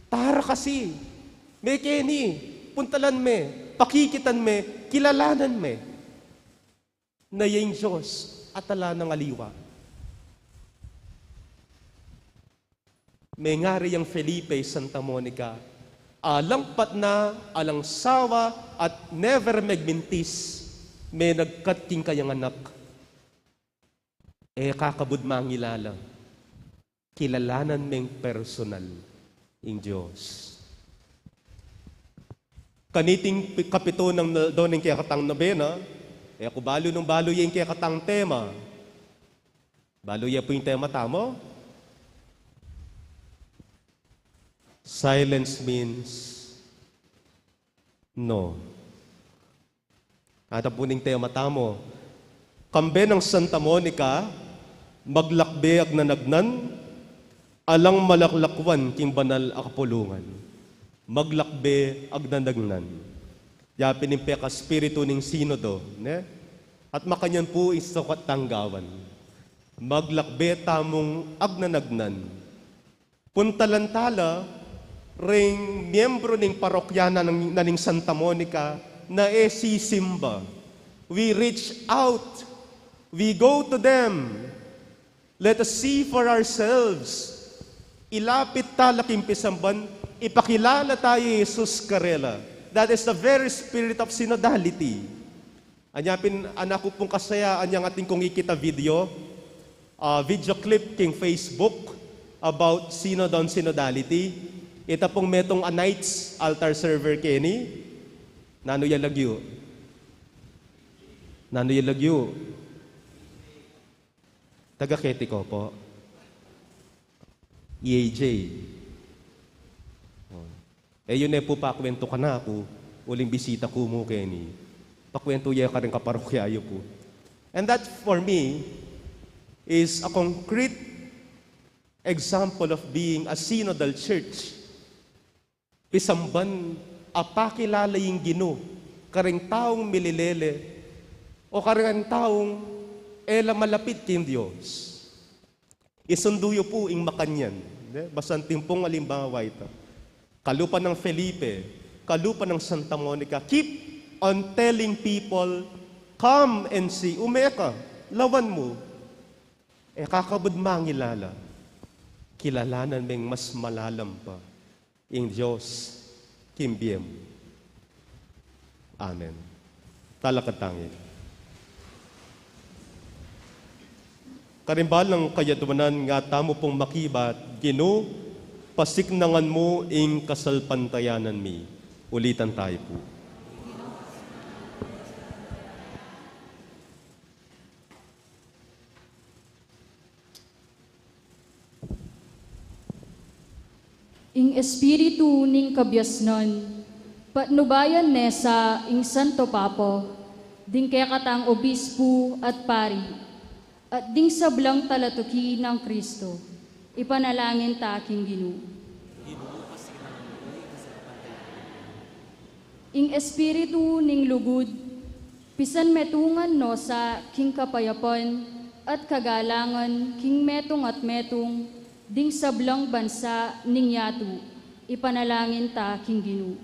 "Tara kasi, mekeni, puntalan me, pakikitan me, kilalanan me na ya ing Dios at ala nang aliwa." Mengari yang Felipe, Santa Monica, alang patna, alang sawa, at never megmintis, menagkat king kayang anak. E ka kabud mangilala, kilalanan meng personal ing Dios. Kaniting pi-, kapitu nang naldo ning kekatang nobena, e ku balu nung balu ya ing kekatang tema. Balu ya pu ing tema tamu? Silence means no. At apu ning tema tamu, kambe nang Santa Monica, maglakbe agnanagnan, alang malaklakwan king banal a kapulungan. Maglakbe agnanagnan. Ya pin ing pekaspiritu ning sinodo, ne? At makanyan pu ing saukat tang gawan. Maglakbe tamung agnanagnan. Puntalan tala ring miyembro ning parokya na ning, na ning Santa Monica na e sisimba. We reach out. We go to them. Let us see for ourselves. Ilapit tala king pisamban, ipakilala taya i Jesus karela. That is the very spirit of synodality. Anya pin, anak ku pung kasaya, anyang atin kung ikit a video, ah, video clip king Facebook about Synod on Synodality. Ita pung metung a knights altar server keni. Nanu ya lagyu? Nanu ya lagyu? Taga keti ko pu. E A J. O. E yu ne pu pakwentu kanaku, uling bisita ku mu keni. Pakwentu ye karing kaparokya yu pu. And that, for me, is a concrete example of being a synodal church. Pisamban a pakilala ing Ginu karing taung mililele o karing taung e la malapit king Dios. Isundu yu pu ing makanyan. Ne? Basta anting pung alimbawa ita. Kalupa nang Felipe, kalupa nang Santa Monica, keep on telling people, "Come and see." Ume ka, lawan mu. E ka kabud mangilala, kilalanan meng mas malalam pa ing Dios king bie mu. Amen. Talakad tamu. Karing balang kayadwanan, nga tamu pung makibat, Ginu, pasiknangan mu ing kasalpantayanan mi. Ulitan tayu pu. Ing espiritu ning kabiasnan, patnubayan ne sa ing Santo Papa, ding kekatang obispu at pari, at ding sablang talatuki nang Kristo, ipanalangin ta king Ginu. Ing espiritu ning lugud, pisanmetungan no sa king kapayapan at kagalangan king metung at metung ding sablang bansa ning yatu, ipanalangin ta king Ginu.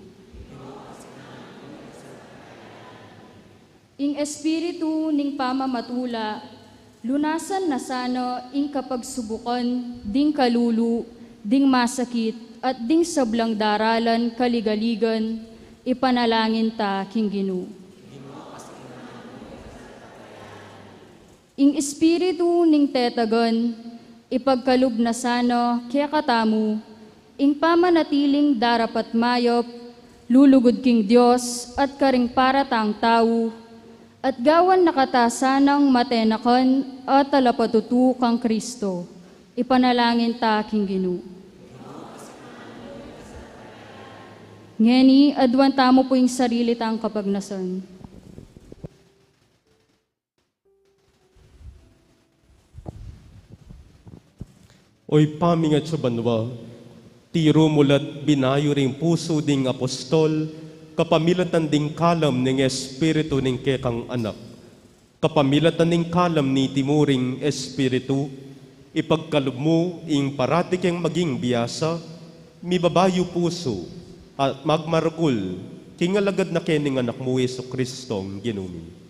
Ing espiritu ning pamamatula, lunasan na sana ing kapagsubukan ding kalulu, ding masakit, at ding sablang daralan kaligaligan, ipanalangin ta king Ginu. Ing espiritu ning tetagan, ipagkalub na sana kekatamu ing pamanatiling darapat mayap, lulugud king Dios at karing paratang tau, at gawan na kata sanang matenakan at talapatutu kang Kristo. Ipanalangin ta king Ginu. Ngeni, aduan tamu pu ing sarili tang kapagnasan. O Ibpa mi atsu ka banua, tiru mu la't binayu ring pusu ding apostol, kapamilatan ding kalam ning Espiritu ning kekang Anak. Kapamilatan ning kalam niti mu ring Espiritu, ipagkalub mu ing parati keng maging biasa, mibabayu pusu, at magmaragul, king alagad na keni ning Anak mu, Jesucristo, Ginu mi.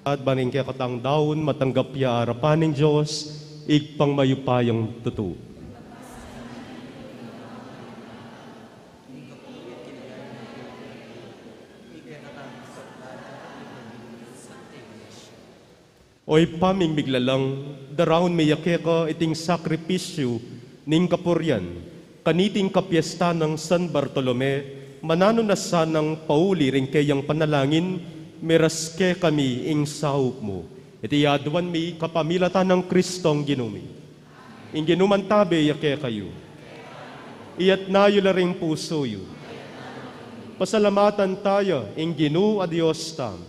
At ban ing kekatang daun, matanggap ya arapan ning Dios, Ibpang mayupayang tutu. O Ibpa ming miglalang, daraun mi ya keka iting sakripisyu ning kapurian, kaniting kapiestan nang San Bartolome, mananu na sanang pauli ring keyang panalangin, miras kekami ing saup mu. Iti aduan mi kapamilatan nang Kristong Ginu mi. Ing Ginu mantabe ya kekayu. Iyatas yu la ring pusu yu. Pasalamatan taya ing Ginu a Dios tamu.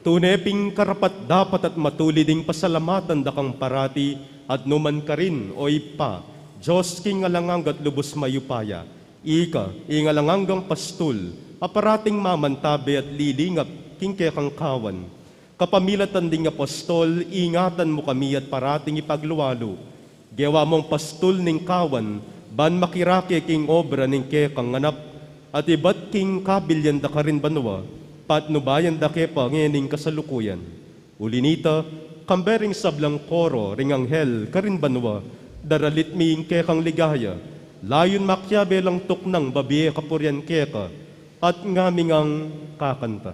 Tune ping karapat-dapat at matulid ing pasalamatan da kang parati at nu man karin, o Ibpa, Dios king alang angga at lubus mayupaya. Ika, ing alang anggang pastul, a parating mamantabe at lilingap king kekang kawan. Kapamilatan ding apostol, ingatan mu kami at parating ipaglualu. Gewa mung pastul ning kawan, ban makirake king obra ning kekang ganap, at ibat king kabilian da karin banua, patnubayan da ke pa ngening kasalukuyan. Uli nita, kambe ring sablang koro ring anghel karin banua, daralit mi ing kekang ligaya, layun makiabe lang tuknang babie kapurian keka, at ngaming kakanta.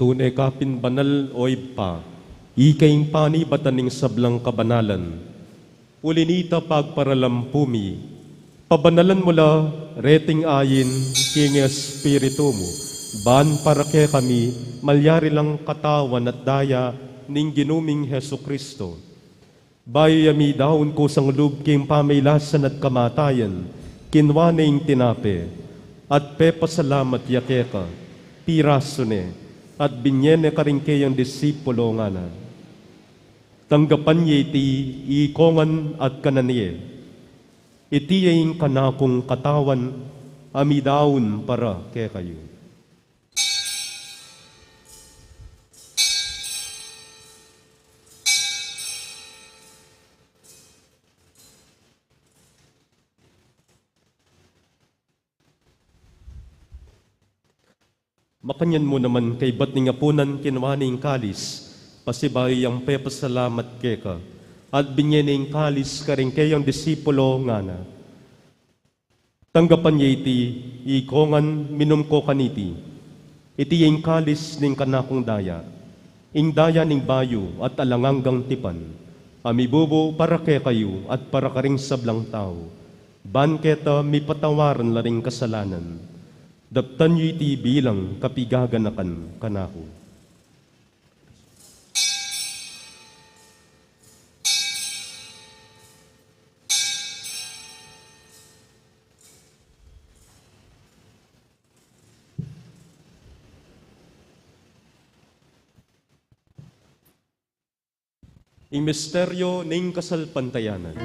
Tune ka pin banal, o Ibpa, ika ing panibatan ning sablang kabanalan. Uli nita pagparalampu mi, pabanalan mu la reting ain king Espiritu mu, ban para kekami malyari lang katawan at daya ning Ginu ming Jesucristo. Bayu ya midaun kusang lub king pamailasan at kamatayan, kinua ne ing tinape, at pepasalamat ya keka, pirasu ne, at binye ne karing keyang disipulo ngana. Tanggapan ye iti ikongan at kanan ye. Iti ya ing kanakung katawan a midaun para kekayu. Makanyan mu naman kaybat ning apunan kinua ne ing kalis, pasibayu yang pepasalamat keka, at binye ne ing kalis karing keyang disipulo ngana. Tanggapan ye iti ikongan, minum ko kaniti. Iti ya ing kalis ning kanakung daya, ing daya ning bayu at alang anggang tipan, a mibubu para kekayu at para karing sablang tau. Ban keta mipatawaran la ring kasalanan, daptan yu iti bilang kapigaganakan kanaku. Ing misteryo ning kasalpantayanan.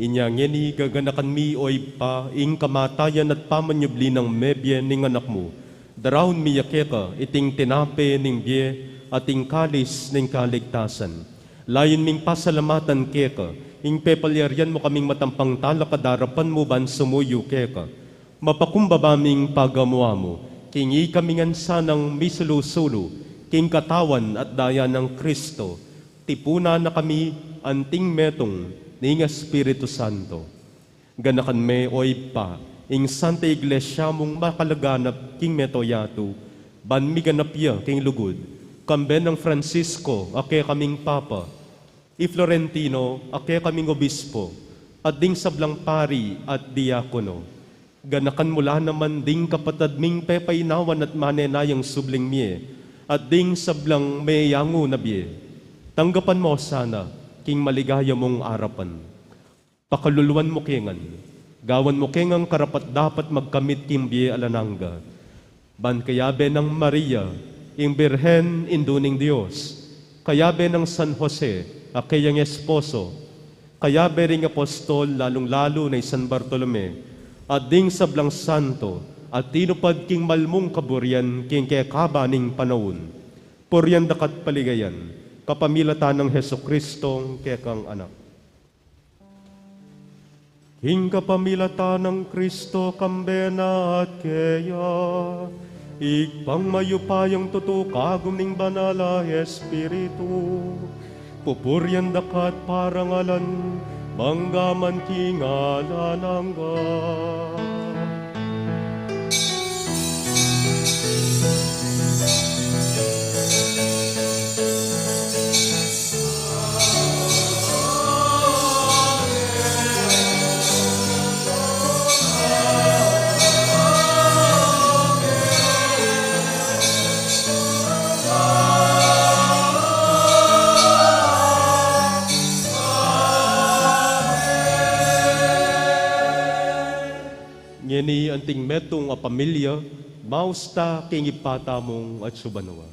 Inya ngeni gaganakan mi, o Ibpa, ing kamatayan at pamanyubli nang mebie ning Anak mu. Daraun mi ya keka iting tinape ning bie at ing kalis ning kaligtasan. Layun ming pasalamatan keka ing pepalyarian mu kaming matampang talakad king arapan mu ban sumuyu keka. Mapakumbaba ming pagamu-amu king ikami ngan sanang misulu-sulu king katawan at daya nang Kristo. Tipunan na kami anting metung ning Espiritu Santo. Ganakan me, o Ibpa, ing Santa Iglesia mung makalaganap king mabilug a yatu, ban miganap ya king lugud, kambe nang Francisco a kekaming Papa, i Florentino a kekaming Obispo, at ding sablang pari at diakono. Ganakan mu la naman ding kapatad ming pepainawan at manenayang subling mie, at ding sablang meyangu na bie. Tanggapan mu la sana king maligaya mung arapan. Pakaluluan mu ke ngan, gawan mu ke ngan karapat-dapat magkamit king bie alang angga. Ban kayabe nang Maria, ing Birhen, Indu ning Dios, kayabe nang San Jose, a keyang esposo, kayabe ring apostol, lalung-lalu na i San Bartolome, at ding sablang santo a tinupad king malmung kaburian king kekaba ning panaun. Purian da ka at paligayan, kapamilatan nang Jesucristo, kekang Anak. King kapamilatan nang Kristo, kambe na at keya, Ibpang mayupayang tutu, kagum ning Banal a Espiritu, pupurian da ka at parangalan, mangga man king alang angga. Ngeni anting metung a pamilya, maus ta king Ibpa tamung atsu banua.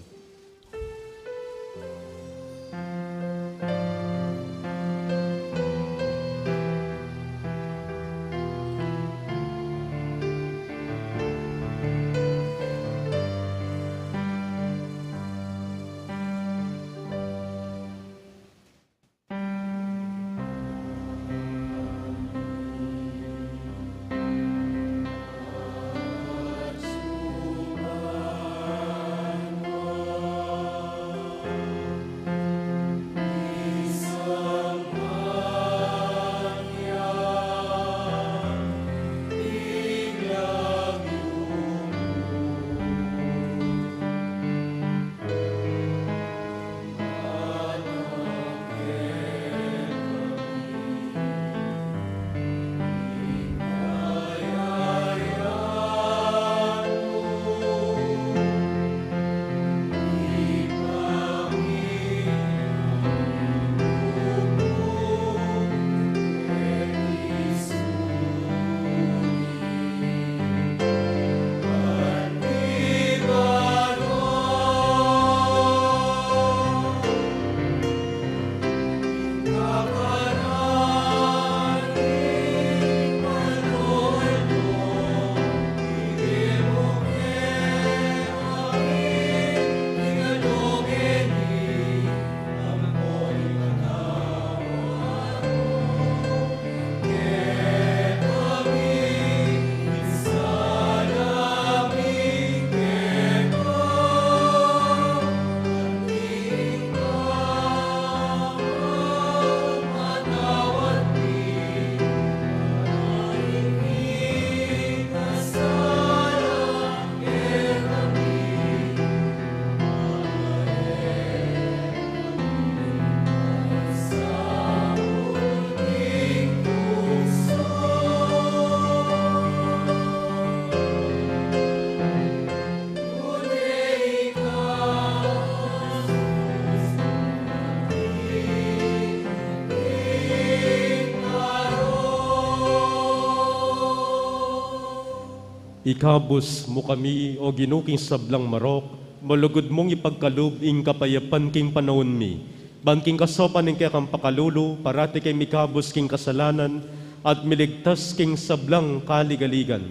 Ikabus mu kami, O Ginu, king sablang marok, malugud mung ipagkalub ing kapayapan king panaun mi. Ban king kasaupan ning kekang pakalulu, parati kami mikabus king kasalanan, at miligtas king sablang kaligaligan.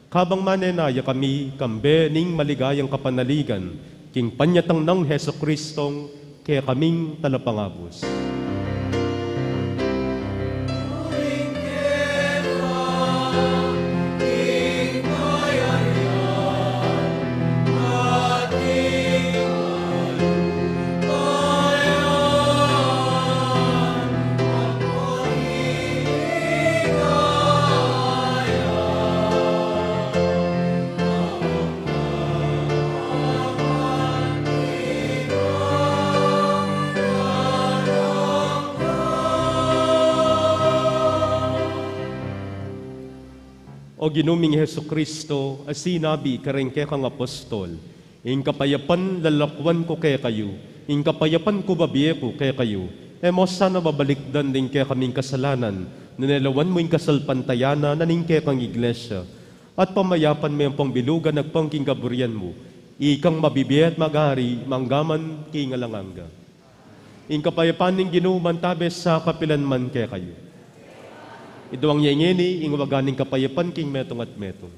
Kabang manenaya kami, kambe ning maligayang kapanaligan, king panyatang nang Jesucristong kekaming Talapangabus. O Ginu ming Jesucristo, a sinabi kareng kekang apostol, "Ing kapayapan lalakuan ku kekayu, ing kapayapan ku bibie ku kekayu." E mu sana babalikdan ding kekaming kasalanan, nune lawan mu ing kasalpantayanan ning kekang iglesia, at pamayapan me ampong bilugan agpang king kaburian mu. Ikang mabibie at mag-ari mangga man king alang angga. Ing kapayapan ning Ginu mantabe sa kapilan man kekayu. Iduang ye ngeni ing waga ning kapayapan king metung at metung.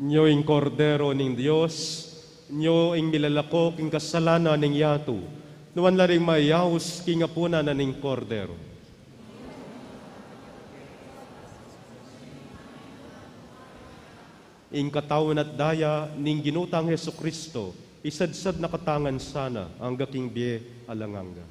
Nyo ing Kordero ning Dios, nyo ing milalako king kasalanan ning yatu. Nuan la ring mayaus king apunan na ning Kordero. Ing katawan at daya ning Ginu tang Jesucristo, isadsad na katamu ngan sana angga king bie alang angga.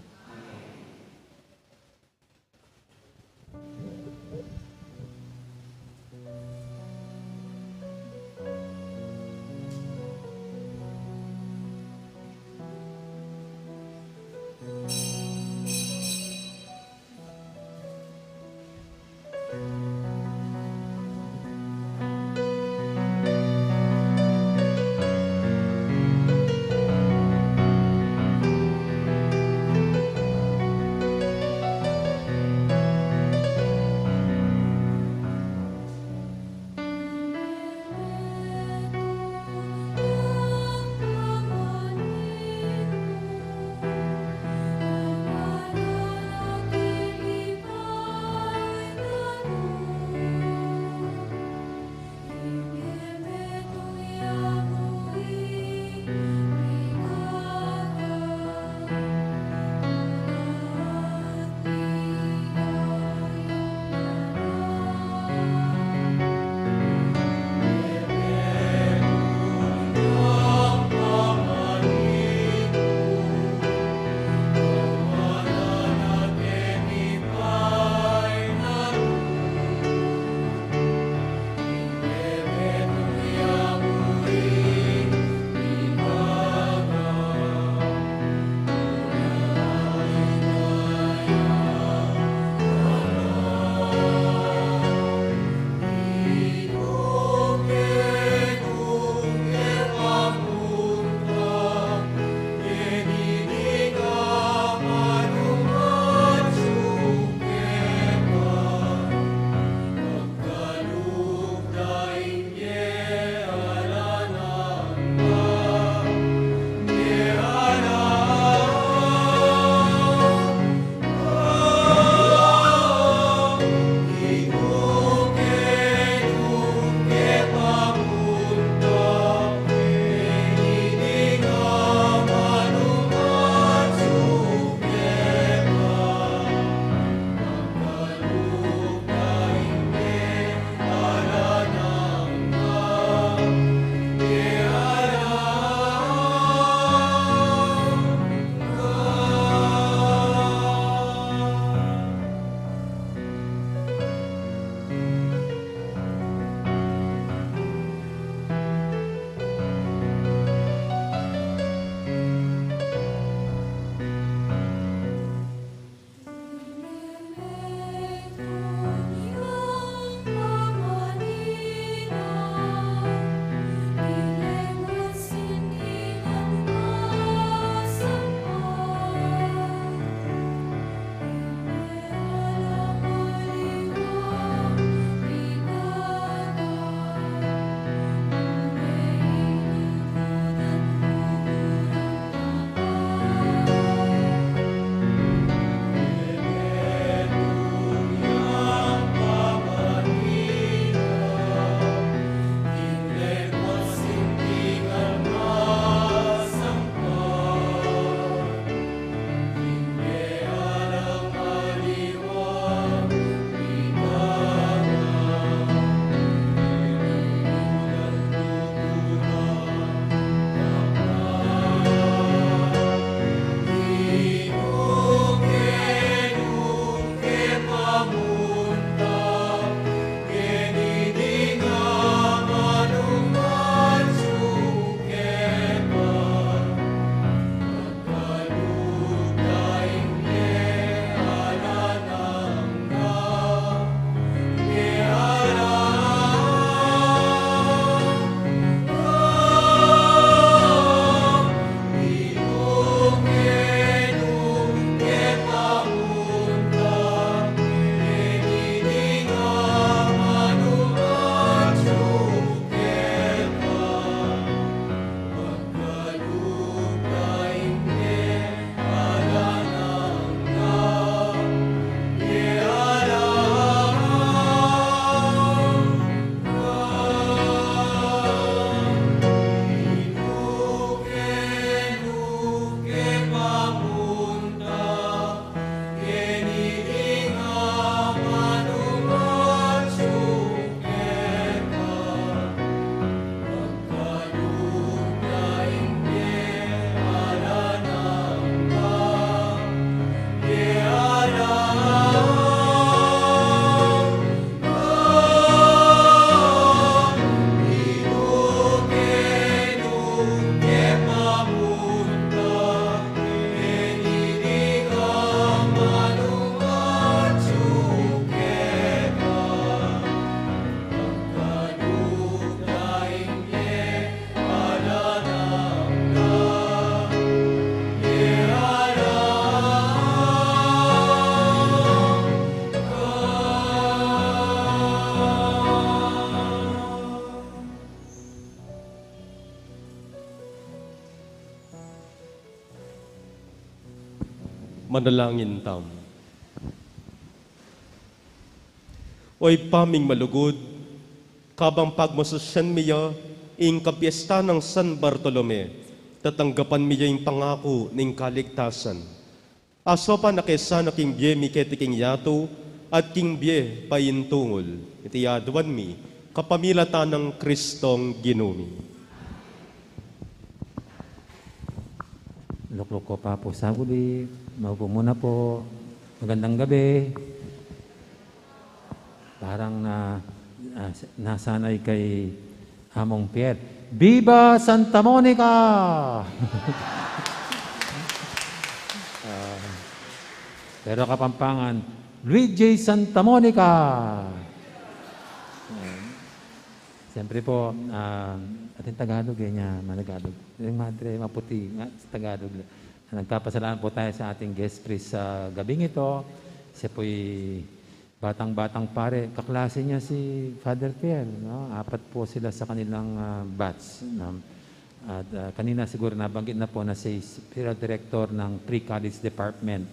Manalangin tamu. O Ibpa ming malugud, kabang pagmasusyan mi ya ing kapiesta nang San Bartolome, tatanggapan mi ya ing pangaku ning kaligtasan. Asopan na ke sana king bie mi keti king yatu, at king bie paintungul. Iti aduan mi, kapamilatan nang Kristong Ginu mi. Lukluk ko pa pu sa guli. Maupo muna po. Magandang gabi. Parang na, ah, nasanay kay Among Pierre. Viva Santa Monica! Ah, pero Kapampangan, Luigi Santa Monica! Ah, siyempre po, ah, ating Tagalog, eh, niya, managalog. Yung madre, maputi, nga, sa Tagalog. Nagpapasalamat po tayo sa ating guest priest sa gabing ito. Siya po'y batang-batang pare. Kaklase niya si Father Pierre, no? Apat po sila sa kanilang, ah, batch, no? At, ah, kanina siguro nabanggit na po na si Spiritual Director ng Pre-College Department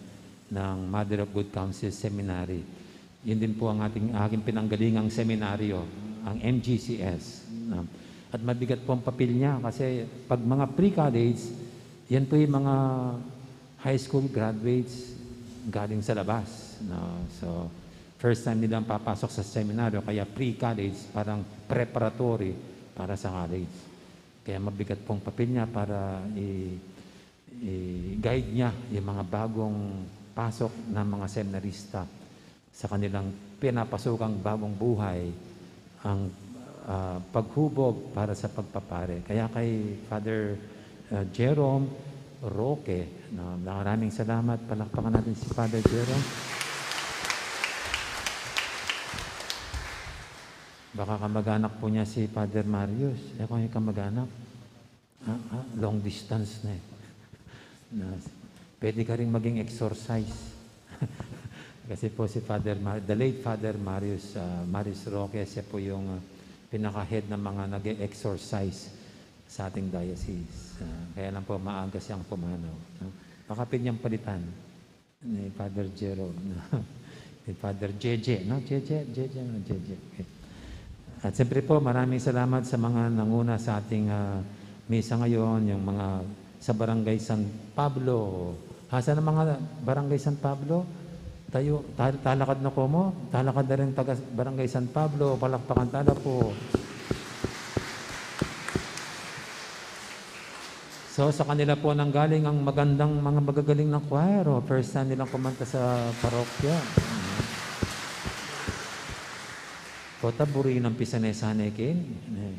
ng Mother of Good Counsel Seminary. Yun din po ang ating, aking pinanggalingang seminaryo, ang M G C S, no? At mabigat po ang papel niya kasi pag mga pre-college, yan po yung mga high school graduates galing sa labas, no? So, first time nilang papasok sa seminaryo, kaya pre-college, parang preparatory para sa college. Kaya mabigat pong papel niya para i-, i-guide niya yung mga bagong pasok ng mga seminarista sa kanilang pinapasukang bagong buhay, ang, ah, paghubog para sa pagpapare. Kaya kay Father, ah, Jerome Roque, no, maraming salamat. Palakpakan natin si Father Jerome. Baka kamag-anak po niya si Father Marius. Eh, kung yung kamag-anak, ah, ah, long distance na eh. Na, pwede ka rin maging exorcise. Kasi po si Father Mar-, the late Father Marius, ah, Marius Roque, siya po yung, ah, pinaka-head ng mga nag-e-exorcise sa ating diocese. Ah, kaya lang po maaga siyang pumanaw, no? Baka pwede niyang palitan ni Father Jerome, no? Ni Father J J, no? J J, J J, no? J J. Okay. At siyempre po, maraming salamat sa mga nanguna sa ating, ah, misa ngayon, yung mga sa Barangay San Pablo. Asan ang mga Barangay San Pablo? Tayo, tal-, talakad na ko mo? Talakad na rin taga Barangay San Pablo. Palakpakan tala po. So, sa kanila po nanggaling ang magandang, mga magagaling na choir. O, first time nilang kumanta sa parokya. Kota buri ng pisane-sane kin. Eh.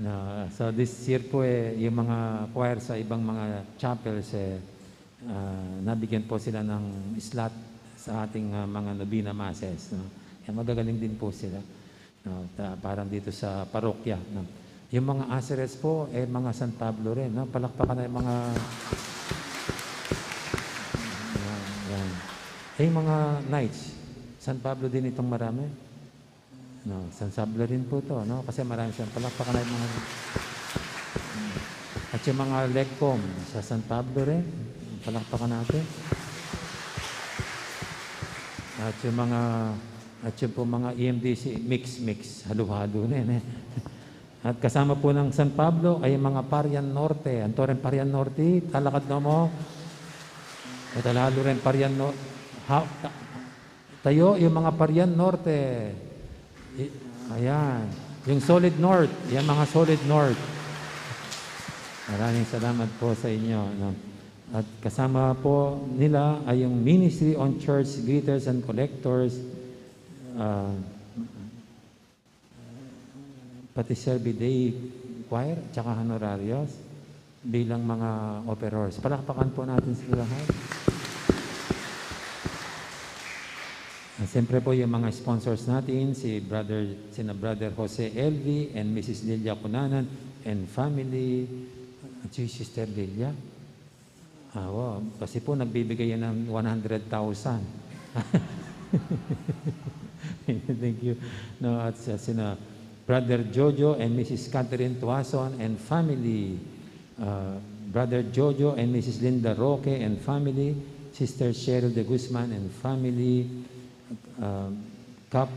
Na, so, this year po, eh, yung mga choir sa ibang mga chapels, eh, ah, nabigyan po sila ng slot sa ating, ah, mga novena masses, no? Kaya magagaling din po sila, no? Ta-, parang dito sa parokya, no? Yung mga usheres po, eh, mga San Pablo rin, no? Palakpakan na yung mga, yan, yan. Eh, yung mga knights, San Pablo din itong marami. No, San Pablo rin po to, no? Kasi marami siyang palakpakan ay mga, at yung mga legcom sa San Pablo rin, palakpakan natin. At yung mga, at yung po mga E M D C, mix, mix, halo-halo na yun, eh. At kasama po ng San Pablo ay mga Parian Norte. Anto rin Parian Norte, talakad na mo. At halo rin Parian Norte. Ha, ta-, Tayo, yung mga Parian Norte. I-, ayan. Yung Solid North, yan mga Solid North. Maraming salamat po sa inyo, no? At kasama po nila ay yung Ministry on Church Greeters and Collectors, ah, pati Servi Dei Choir, tsaka honorarios bilang mga operors. Palakpakan po natin sila lahat. Ah, siyempre po yung mga sponsors natin, si Brother, sina Brother Jose Elvi and Missus Lilia Cunanan and family, at si Sister Lilia. Ah, wow. Kasi po, nagbibigay yan ng one hundred thousand. Thank you. No, at sa sina Brother Jojo and Missus Catherine Tuason and family, ah, Brother Jojo and Missus Linda Roque and family, Sister Cheryl de Guzman and family, uh, Kap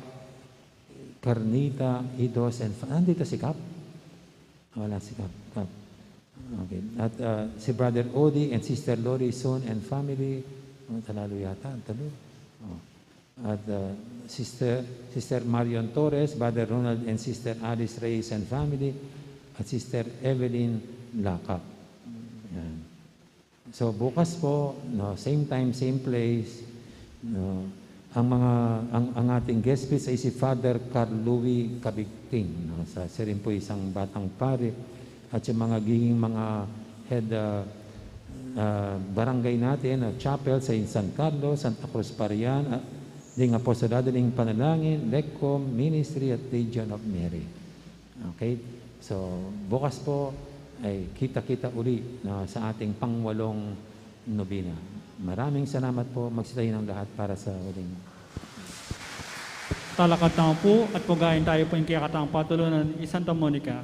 Carnita Idos and fa-, nandito si Kap? Wala si Kap. Kap. Okay. At, uh, si Brother Odi and Sister Lori Sun and family. Oh, talalu yata. Talu. Oh. At, uh, Sister, Sister Marion Torres, Brother Ronald and Sister Alice Reyes and family, at Sister Evelyn Lakap. Yan. So, bukas po, no, same time, same place, no, ang mga, ang, ang ating guest speech ay si Father Carl Louis Cabigting, no, sa, siya rin po isang batang pari, at yung mga giging mga head, uh, uh, barangay natin, uh, chapel sa San Carlos, Santa Cruz Parian, uh, ding Apostolado ning Panalangin, Lecom Ministry at Legion of Mary. Okay? So, bukas po ay kita-kita uli na sa ating pangwalong nobena. Maraming salamat po. Magsitayin ang lahat para sa huling. Talakad tamu po at pagayan tayu po ing kekatamung patulunan, i Santa Monica.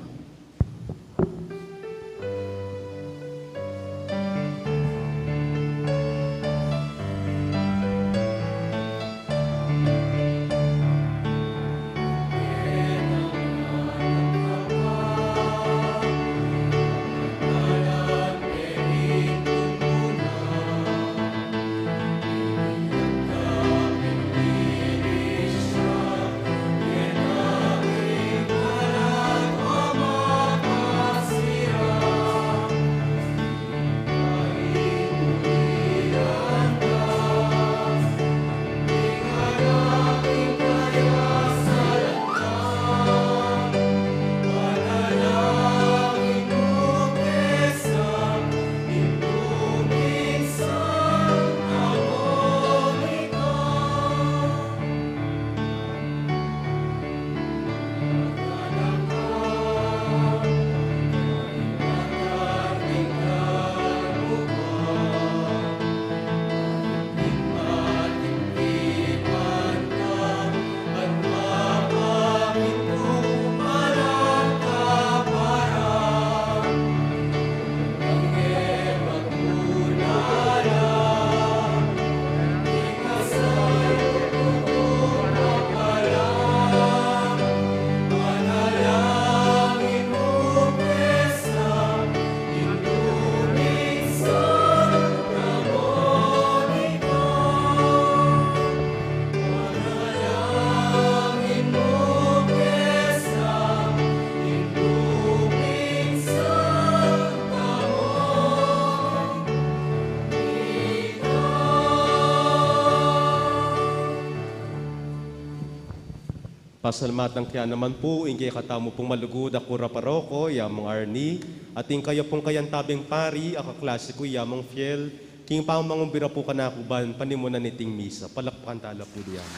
Pasalamatan ke naman pu ing kekatamu pung malugud a kura paroko, i Among Arnie, at ing kaya pung kayantabing pari a kaklase ku, i Among Fiel, king pamangumbira pu kanaku ban panimunan iting misa. Palakpakan tala pu diyang.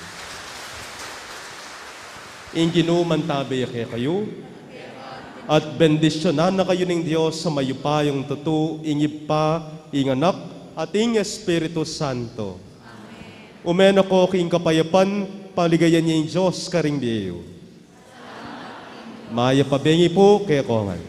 Ing Ginu mantabe ya kekayu, at bendisyunan na kayu ning Dios a mayupayang tutu, ing Ibpa, ing Anak, at ing Espiritu Santo. Ume na ko king kapayapan, paligayan ya ing Dios karing bie yu. Mayap a bengi pu kekongan.